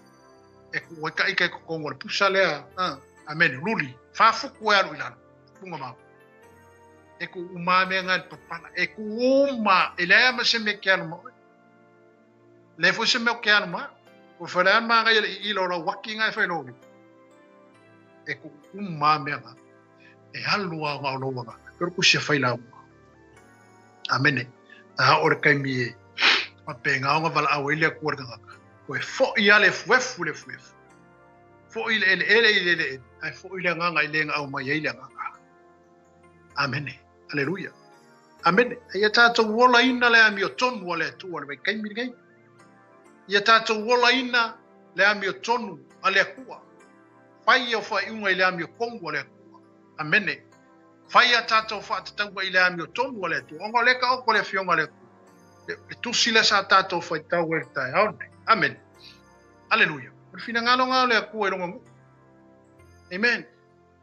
Speaker 3: e kuu ai ka ika i totonu o le pusa lea. Ah, amene. Luli. Faafuku e alu i lalo. Puga mau. E kuu uma mea nga i le papala. E kuu uma. E leai ma se mea ke alu ma oe. Leai foi se mea o ke alu ma. Ua fai le manaia le iila o lau aki nga e fai lou. E kuu uma mea nga. E alu a nga o lou agaga. Pero kusia fai lau. Amene. A oo le taimi e faapena ona valaau ai le Atua i le tagata, toe foʻi lava le efuefu i le efuefu, foʻi le eleele i le eleele, ae foʻi le agaga i le na aumai ai le agaga. Amene. Aleluia. Amene. Ia tatou olaina le amiotonu a le Atua i le vaitaimi lenei. Ia tatou olaina le amiotonu a le Atua. Fai au faaiuga i le amiotonu a le Atua. Amene. Fai a tatou faatatauga i le amiotonu a le Atua, ona o lea e taoto le Afioga a le Atua, le Tusi lea sa tatou faitau ai i le taeao lenei. Amene. Aleluia. O le finagalo lena o le Atua i lona nuu. Amen.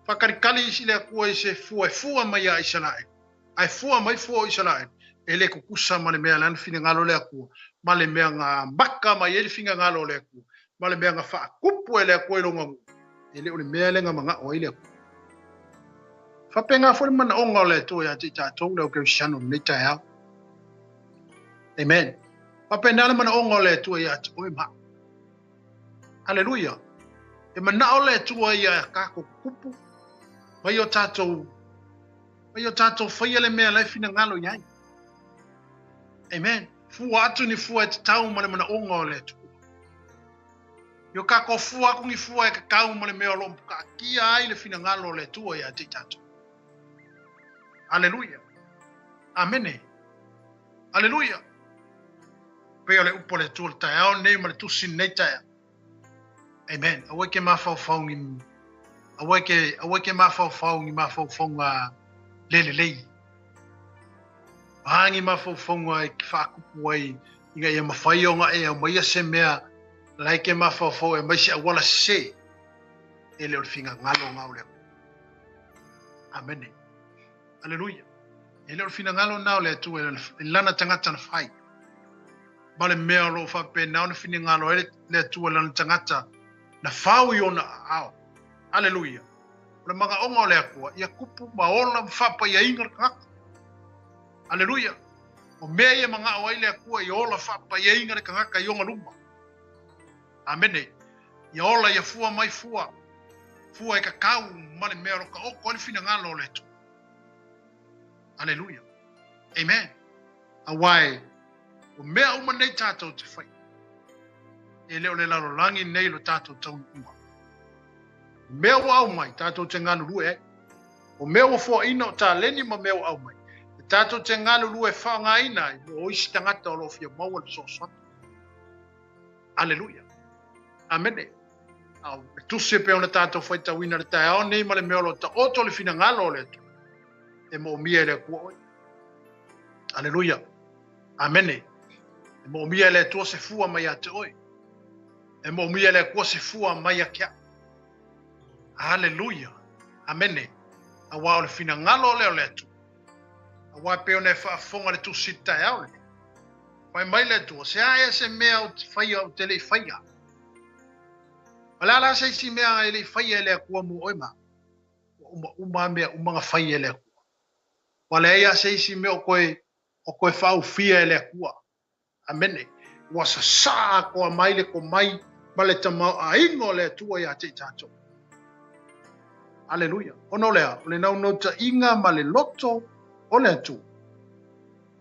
Speaker 3: Faatalitali isi le Atua i se fua e fua mai ia Isaraelu. Ae fua mai fua o Isaraelu, e le tutusa ma le mea lea na finagalo le Atua, ma le mea na amata mai ai le finagalo o le Atua, ma le mea na faatupu e le Atua i lona nuu, e le o le mea lea na manao ai le Atua. Faapena foi le manaoga o le Atua ia te i tatou le au kerisiano i lenei taeao. Amen. Faapena le manaoga o le Atua ia te oe ma au. Aleluia. E manao le Atua ia tatou tutupu mai o tatou mai o tatou faia le mea la e finagalo i ai. Amen. Fua atu ni fua e tatau ma le manaoga o le Atua. I o tatou fua atu ni fua e tatau ma le mea o lo o taatia ai le finagalo o le Atua ia te i tatou. Aleluia. Amene. Aleluia. Pei o le upu a le Atua i le taeao lenei ma le tusi i lenei taeao. Amen. Aua e ke mafaufau ni aua e ke aua e ke mafaufau ni mafaufauga le lelei. A ni mafaufauga e ke faakupu ai ina ia mafai ona e aumaia se mea la e ke mafaufau e aumai se auala sese. E le o le finagalo na o le Atua. Amene. Aleluia. E le o le finagalo na o le Atua i lana tagata na fai. Ma le mea o lo o faapena ona finagalo ai le Atua i lana tagata na fao i ona aao. Aleluia. O le manaoga o le Atua, ia tupu ma ola ma faapaiaina le tagata. Aleluia. O mea ia manao ai le Atua ia ola faapaiaina le tagata i ona luma. Amene. Ia ola ia fua mai fua. Fua e tatau ma le mea o lo taoto ai le finagalo o le Atua. Aleluia. Amen. Aua e, o mea uma nei tatou te faia, e le o le lalolagi nei lo tatou taunuuga. O mea ua aumai, tatou te galulue ai. O mea ua foaina o taleni ma mea ua aumai, e tatou te galulue e faaaogaina ai mo isi tagata o lo o fia maua le fesoasoani. Aleluia. Amene. A o le tusi e pei ona tatou faitauina i le taeao nei ma le mea o lo o taoto le finagalo o le Atua, e moomia e le Atua oe. Aleluia. Amene. E moomia e le Atua se fua mai ia te oe. E moomia e le Atua se fua mai ia te au. Aleluia. Amene. Aua o le finagalo lea o le Atua. Aua e pei ona e faafofoga i le tusi i le taeao lenei. Fai mai le Atua, se a ea se mea ou te faia ou te le i faia? O le a la se isi mea e le i faia e le Atua mo oe ma au? Ua umauma lava mea uma na fai e le Atua. Ua leai lava se isi mea o toe, o toe faaufia e le Atua. Amene. Ua sasaa atoa mai le tomai ma le tamaoaiga o le Atua ia te i tatou. Aleluia. Ona o le a? O le naunautaiga ma le loto o le Atua.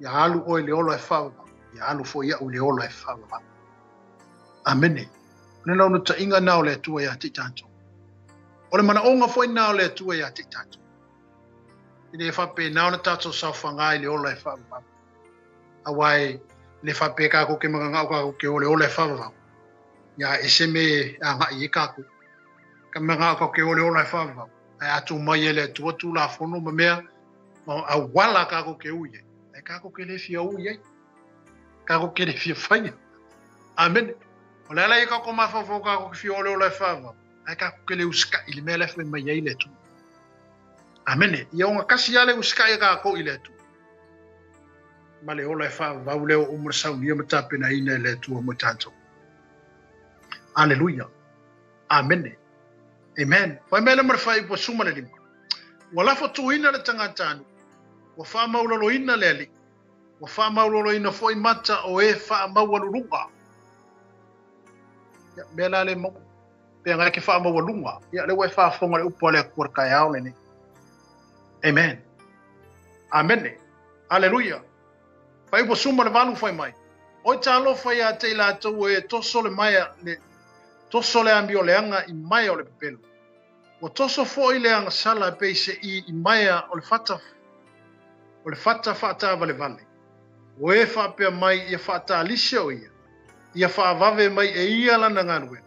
Speaker 3: Ia alu oe i le ola e faavavau, ia alu foi au i le ola e faavavau. Amene. O le naunautaiga na o le Atua ia te i tatou. O le manaoga foi na o le Atua ia te i tatou. Ina ia faapena ona tatou saofaga i le ola e faavavau. Aua e le faapea tatou te mananao tatou te o i le ola e faavavau, ia ese mea e agai i ai tatou. Ka mananao tatou te o i le ola e faavavau, ae a tuu mai e le Atua Tulafono ma mea ma auala tatou te ui ai, ae tatou te le fia ui ai. Tatou te le fia faia. Amene. O le ala ia tatou mafaufau tatou te fia o i le ola e faavavau, ae tatou te le usikai i le mea la e fai mai ai le Atua. Amene. Ia ogatasi lava le usikai a tatou i le Atua. Ma le ola e faavavau lea ua uma ona saunia ma tapenaina e le Atua mo i tatou. Aleluia. Amene. Amen. Fai mai le ma le faaiupu 15. Ua lafo tuina le tagata-nuu, ua faamaulaloina le alii, ua faamaulaloina foi mata o e faamaualuluga. Ia, mea la le maua. Pe ngai ke faamaualuga. Ia, le ua e faafofoga le upu a le Atua i le taeao lenei. Amen. Amene. Aleluia. Faaiupu 18 fai mai. Oi talofa ia te i latou e toso le maea, le, toso le amioleaga i maea o le pepelo. Ua toso foi le agasala e pei se i i maea o le fata, o le fata faataavalevale. O e faapea mai ia faatalise o ia, ia faavave mai e ia lana galuega,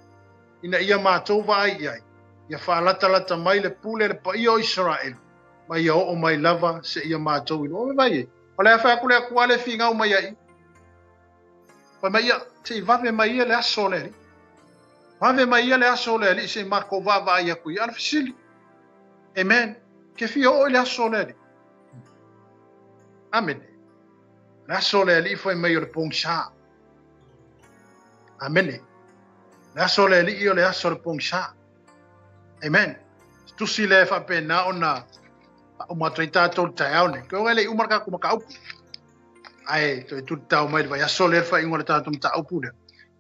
Speaker 3: ina ia matou vaai i ai, ia faalatalata mai le pule a le paia o Isaraelu, ma ia oo mai lava seia matou iloa. Oi vai e, o le a fai atu le Atua le finau mai ai. Fai mai ia, se i vave mai ia le aso o le Alii. Vave mai ia le aso o le Alii se i matou vaavaai atu i ala fesili. Amen. Ke fia oo i le aso o le Alii. Amene. Le aso o le Alii fai mai o le pogisa. Amene. Le aso o le Alii o le aso o le pogisa. Amen. Se tusi lea e faapena ona faauma atu ai tatou i le taeao nei. Koe e le i uma le tatou mataupu. Ae toe tulitao mai le vaiaso lea le faaiuga o le tatou mataupu lea.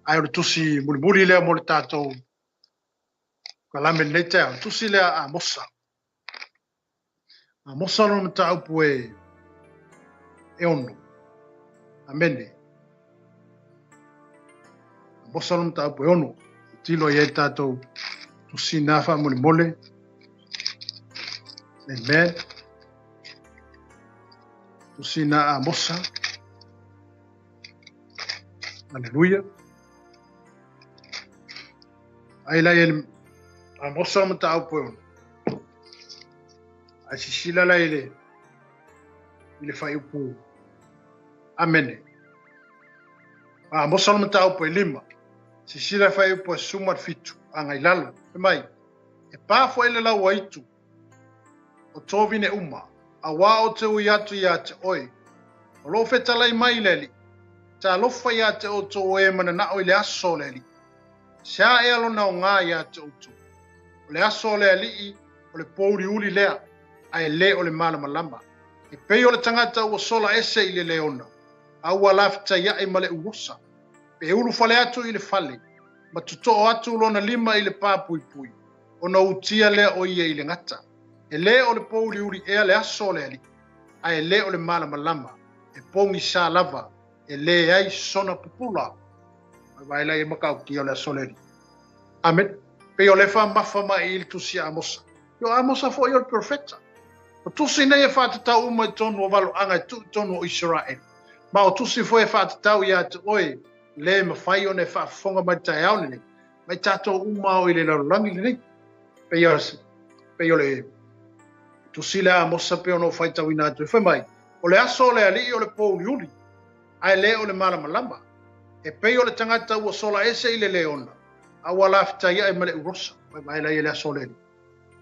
Speaker 3: Ae o le tusi mulimuli lea mo le tatou kalame lenei taeao. Le tusi lea a Amosa. Amosa lona mataupu e 6. Amene. Amosa lona mataupu e 6. Tilo i ai tatou tusi na faamolemole. Amen. Tusi na Amosa. Aleluia. Ai lai e Amosa lona mataupu e 6. Ae sisila la i le i le faaiupu Amene. A Amosa lona mataupu e 5. Sisila le faaiupu e 17 agai lalo. Fai mai. E pā foi le lauaitu o tovine uma, auā ou te ui atu iā te oe, o loo fetalai mai le Alii, talofa iā te outou o e mananao i le aso o le Alii. Se a ea lona aogā iā te outou? O le aso o le Alii o le pōuliuli lea, a e le o le malamalama. E pei o le tagata ua sola ese i le leona, a ua lafetaiaʻi ma le uosa. Pe ulufale atu i le fale, ma totoo atu lona lima i le pā puipui, ona utia lea o ia i le gata. E lē o le pōuliuli ea le aso o le Alii, a e lē o le malamalama, e pogisa lava, e leai sona pupula. Vaevae la ia matautia o le aso o le Alii. Amene. Pei o lea e faamafa mai i le tusi a Amosa. Ia o Amosa foi o le perofeta. O tusi nei e faatatau uma i totonu o valoaga e tuu i totonu o Isaraelu. Ma o tusi foi e faatatau ia te oe le mafai ona e faafofoga mai le taeao lenei, mai tatou uma o i le lalolagi lenei. Pei o, pei o le tusi lea a Amosa pei ona ou faitauina atu e fai mai, o le aso o le Alii o le pōuliuli, ae le o le malamalama. E pei o le tagata ua sola ese i le leona, a ua lafetaiaʻi ma le urosa. Vaevae la ia le aso o le Alii.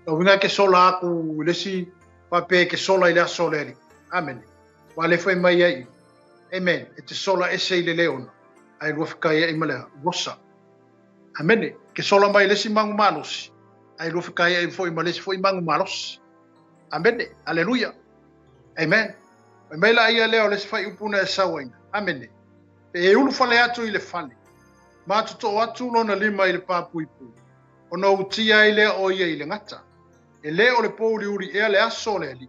Speaker 3: Lona uiga e te sola atu i le isi faapea e te sola i le aso o le Alii. Amene. Ua le fai mai ai, Amen, e te sola ese i le leona, ae lua fekaiaʻi ma le urosa. Amene. E te sola mai i le isi magu malosi, ae lua fekaiaʻi foi ma le isi foi magu malosi. Amene. Aleluia. Amen. Fai mai la ia lea o le isi faaiupu na e sau aina. Amene. Pe e ulufale atu i le fale, ma totoo atu lona lima i le pā puipui, ona utia ai lea o ia i le gata. E lē o le pōuliuli ea le aso o le Alii,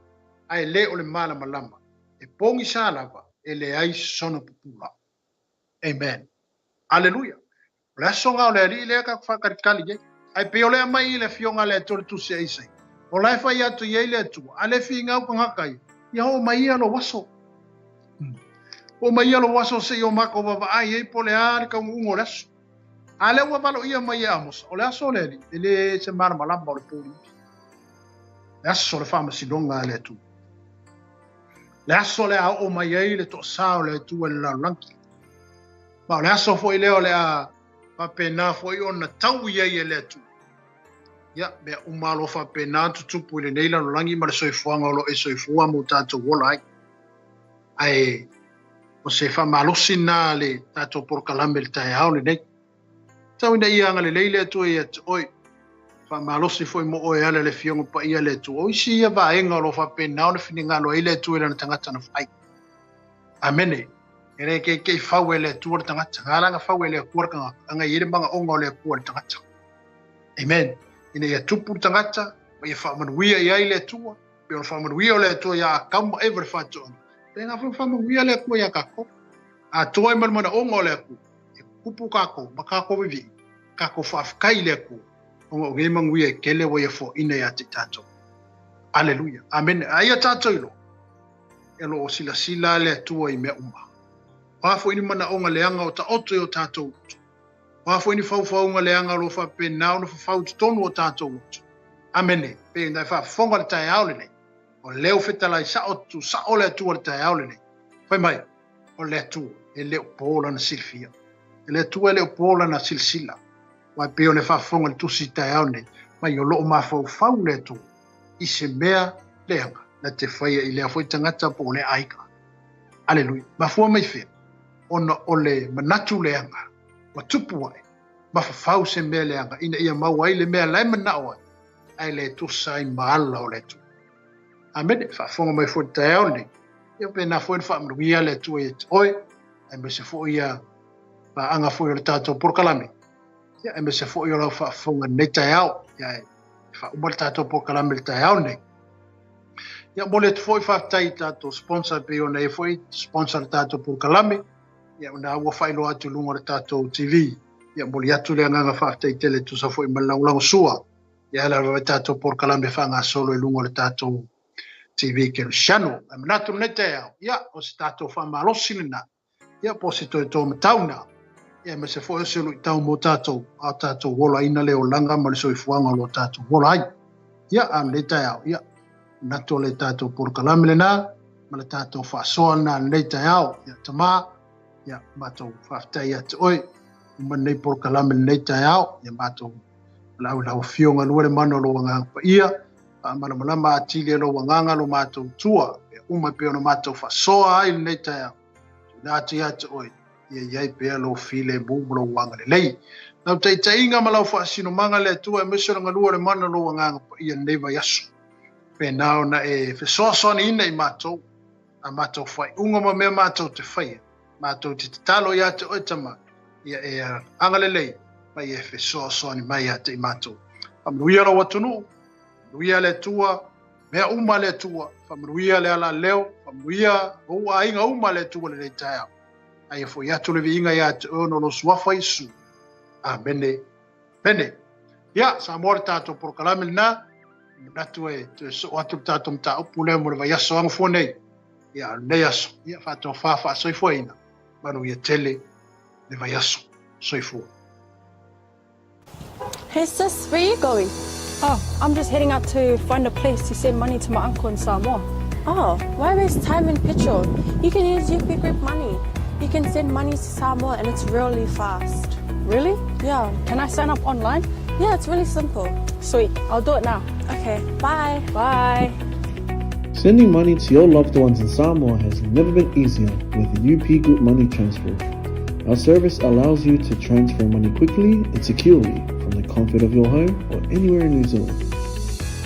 Speaker 3: a e lē o le malamalama, e pogisa lava, e leai sona pupula. Amen. Aleluia. O le aso lena o le Alii lea tatou faatalitali i ai. Ae pei o le aumai i le Afioga a le Atua i le Tusi a Isaia, o la e fai atu i ai le Atua, a le finau tagata ia, ia oo mai ia lou aso. Oo mai ia lou aso se i o matou vaavaai ai po o le a le taunuuga o le aso. A lea ua valoia mai e Amosa, o le aso o le Alii, e le se malamalama o le pōuliuli. Le aso o le faamasinoga a le Atua. Le aso o le a oo mai ai le toasā o le Atua i le lalolagi. Ma o le aso foi lea o le a faapena foi ona taui ai e le Atua. Ia, mea uma o lo o faapena ona tutupu i lenei lalolagi ma le soifuaga o lo o e soifua ma o tatou ola ai. Ae o se faamalosi lena a le tatou polokalame i le taeao lenei. Tau ina ia agalelei le Atua ia te oe. Faamalosi foi mo oe e ala i le Afioga Paia a le Atua. O isi ia vaega o lo o faapena ona finagalo ai le Atua i lana tagata na fai. Amene. E le keikei fau e le Atua le tagata. Nga la na fau e le Atua le tagata. Anga i le manaoga o le Atua le tagata. Amen. Ina ia tupu le tagata, ma ia faamanuia i ai le Atua, pe o le faamanuia o le Atua ia Atamu ma Eva le faatoaga. Pe nga faamanuia le Atua ia tatou. Atoa ai ma le manaoga o le Atua, e tupu tatou ma tatou vivii, tatou faafetai i le Atua, ona o nei manuia e tele ua ia foaina ia te i tatou. Aleluia. Amene. A ia tatou iloa, e lo o silasila le Atua i mea uma. O a foi ni manaoga leaga o taoto i o tatou loto, o a foi ni faufauga leaga o lo o faapena ona fafau i totonu o tatou loto. Amene. Pei ona e faafofoga i le taeao lenei, o lea ua fetalai sao atu sao le Atua i le taeao lenei. Fai mai, o le Atua e le o po lana silafia. E le Atua e le o po lana silasila. Aua e pei ona e faafofoga i le tusi i le taeao lenei, mai o lo o mafaufau le Atua i se mea leaga na te faia i lea foi tagata po o lea aiga. Aleluia. Mafua mai fea? Ona o le manatu leaga ua tupu ae, mafafau se mea leaga ina ia maua ai le mea la e manao ai, ae le tusa ai ma ala o le Atua. Amene. Faafofoga mai foi i le taeao lenei, ia faapena foi ona faamanuia le Atua ia te oe, aemaise foi ia paaga foi o le tatou polokalame, ia aemaise foi o lau faafofoga i lenei taeao. Ia e faauma le tatou polokalame i le taeao lenei. Ia momoli atu foi faafetai i tatou sponsor e pei ona i ai foi sponsor le tatou polokalame. Ia ona ua faailoa atu i luga o le tatou TV. Ia momoli atu le agaga faafetai tele e tusa foi ma le lagolagosua. Ia ala lava i tatou polokalame faagasolo i luga o le tatou TV Kerisiano. Ae manatu lenei taeao, ia o se tatou faamalosi lena. Ia po o se toe tōmatau na. Ia aemaise foi o se luitau mo tatou, a o tatou olaina le olaga ma le soifuaga o lo tatou ola ai. Ia, a o lenei taeao, ia, manatu o le tatou polokalame lena, ma le tatou faasoa lena lenei taeao. Ia, Tama, ia, matou faafetai ia te oe, uma lenei polokalame lenei taeao, ia matou. Valaau i lau Afioga lua le mana o lou Agaga Paia, faamalamalama atili e lou Agaga lo matou tua, mea uma e pei ona matou faasoa ai i lenei taeao. Tuuina atu ia te oe, ia i ai pea lou filemu ma lou agalelei. Lau taitaiga ma lau faasinomaga le Atua aemaise o le galua o le mana o lou Agaga Paia i lenei vaiaso. Pēnā ona e fesoasoaniina i matou, a matou faaiuga ma mea matou te faia, matou te tatalo ia te oe Tama, ia e agalelei ma ia e fesoasoani mai ia te i matou. Faamanuia lou atunuu, faamanuia le Atua, mea uma le Atua, faamanuia le ala leo, faamanuia ou aiga uma le Atua lenei taeao. A ia foi atu le viiga ia te oe ona o lou suafa Iesu. Amene. Amene. Ia, Samoa le tatou polokalame lena. Manatu e toe soo atu le tatou mataupu lea mo le vaiaso agafua nei. Ia, lenei aso, ia, faatofa faasoifuaina, manuia tele le vaiaso. Soifua.
Speaker 2: Hey sis, where you going?
Speaker 1: Oh, I'm just heading out to find a place to send money to my uncle in Samoa.
Speaker 2: Oh, why waste time and petrol? You can use UP Group Money. You can send money to Samoa and it's really fast.
Speaker 1: Really?
Speaker 2: Yeah.
Speaker 1: Can I sign up online?
Speaker 2: Yeah, it's really simple.
Speaker 1: Sweet, I'll do it now.
Speaker 2: Okay, bye.
Speaker 1: Bye.
Speaker 4: Sending money to your loved ones in Samoa has never been easier with UP Group Money Transfer. Our service allows you to transfer money quickly and securely from the comfort of your home or anywhere in New Zealand.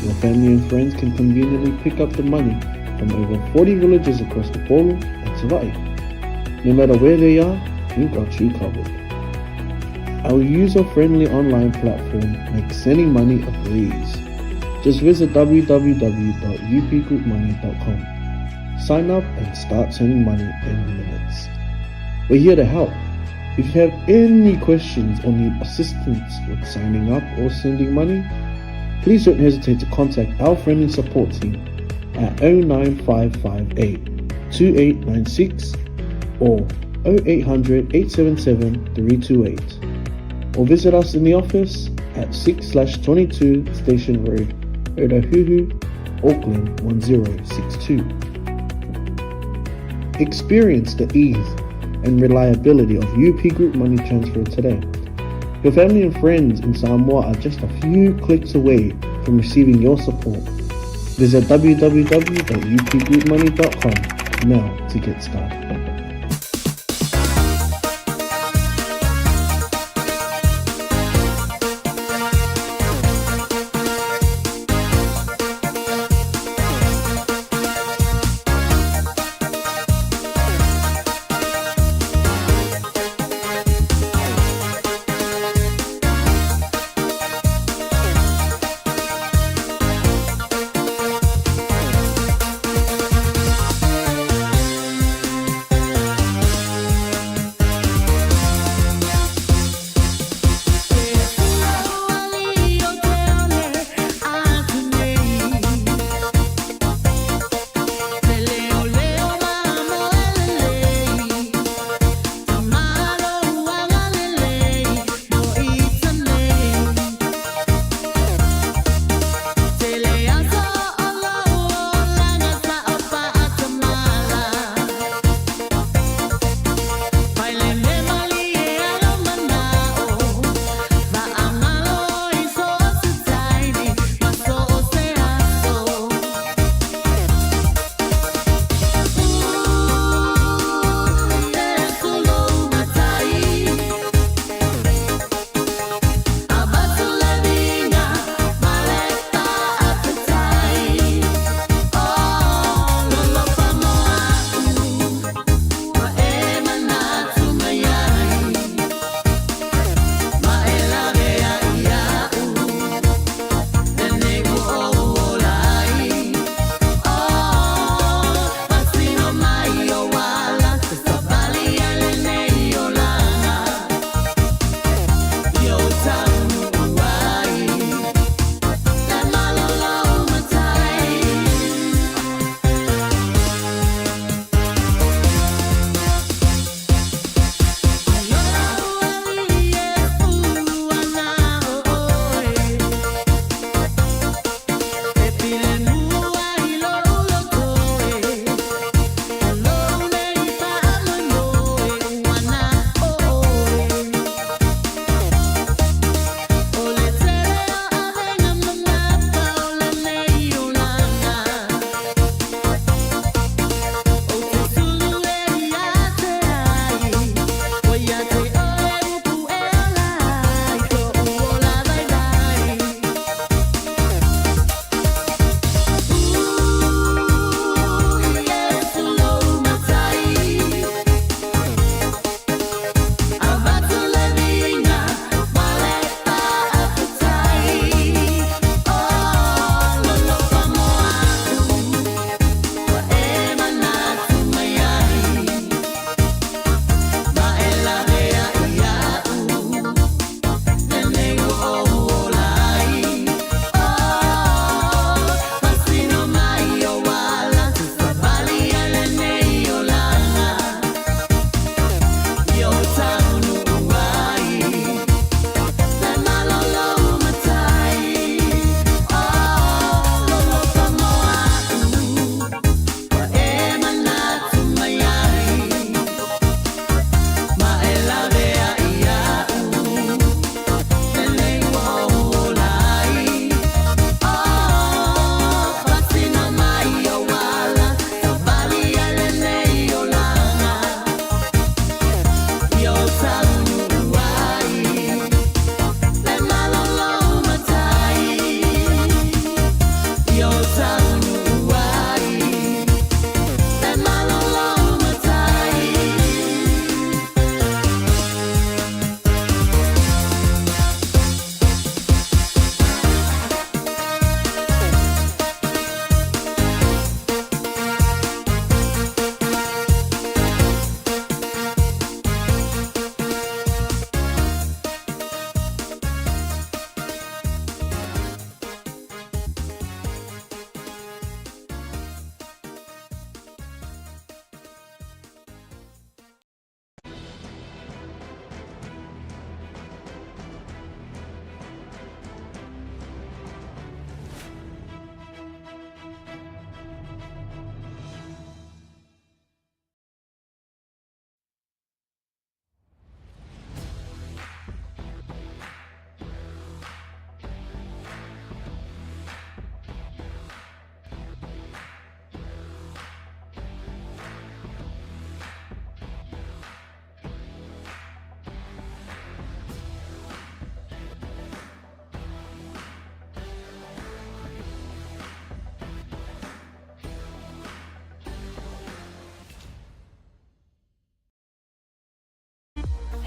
Speaker 4: Your family and friends can conveniently pick up the money from over 40 villages across the Upolu and Savaii. No matter where they are, we've got you covered. Our user-friendly online platform makes sending money a breeze. Just visit www.upgroupmoney.com. Sign up and start sending money in minutes. We're here to help. If you have any questions or need assistance with signing up or sending money, please don't hesitate to contact our friendly support team at 09558 2896 or 0800 877 328 or visit us in the office at 6/22 Station Road, Otahuhu, Auckland 1062. Experience the ease and reliability of UP Group Money Transfer today. Your family and friends in Samoa are just a few clicks away from receiving your support. Visit www.upgroupmoney.com now to get started.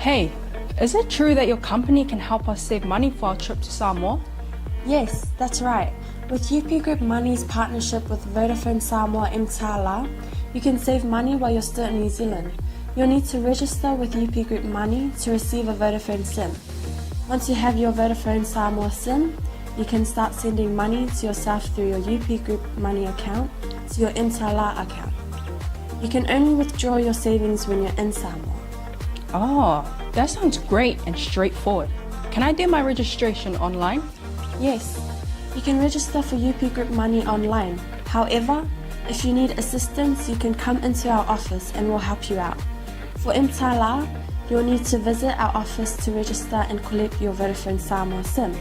Speaker 1: Hey, is it true that your company can help us save money for our trip to Samoa?
Speaker 2: Yes, that's right. With UP Group Money's partnership with Vodafone Samoa Mtala, you can save money while you're still in New Zealand. You'll need to register with UP Group Money to receive a Vodafone SIM. Once you have your Vodafone Samoa SIM, you can start sending money to yourself through your UP Group Money account to your Mtala account. You can only withdraw your savings when you're in Samoa.
Speaker 1: Oh, that sounds great and straightforward. Can I do my registration online?
Speaker 2: Yes, you can register for UP Group Money online. However, if you need assistance, you can come into our office and we'll help you out. For Mtala, you'll need to visit our office to register and collect your Vodafone Samoa SIM.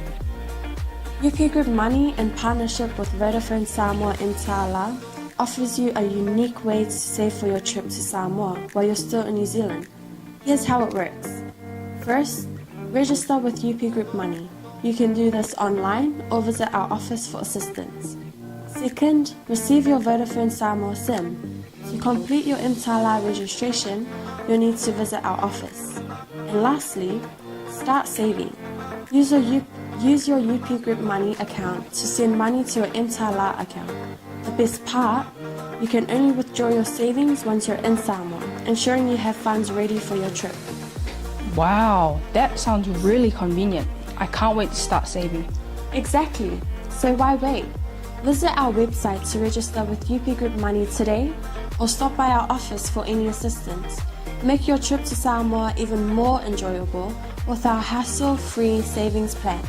Speaker 2: UP Group Money, in partnership with Vodafone Samoa Mtala, offers you a unique way to save for your trip to Samoa while you're still in New Zealand. Here's how it works. First, register with UP Group Money. You can do this online or visit our office for assistance. Second, receive your Vodafone Samoa SIM. To complete your Mtala registration, you'll need to visit our office. And lastly, start saving. Use your, U- use your UP Group Money account to send money to your Mtala account. The best part, you can only withdraw your savings once you're in Samoa, ensuring you have funds ready for your trip.
Speaker 1: Wow, that sounds really convenient. I can't wait to start saving.
Speaker 2: Exactly. So why wait? Visit our website to register with UP Group Money today or stop by our office for any assistance. Make your trip to Samoa even more enjoyable with our hassle free savings plan.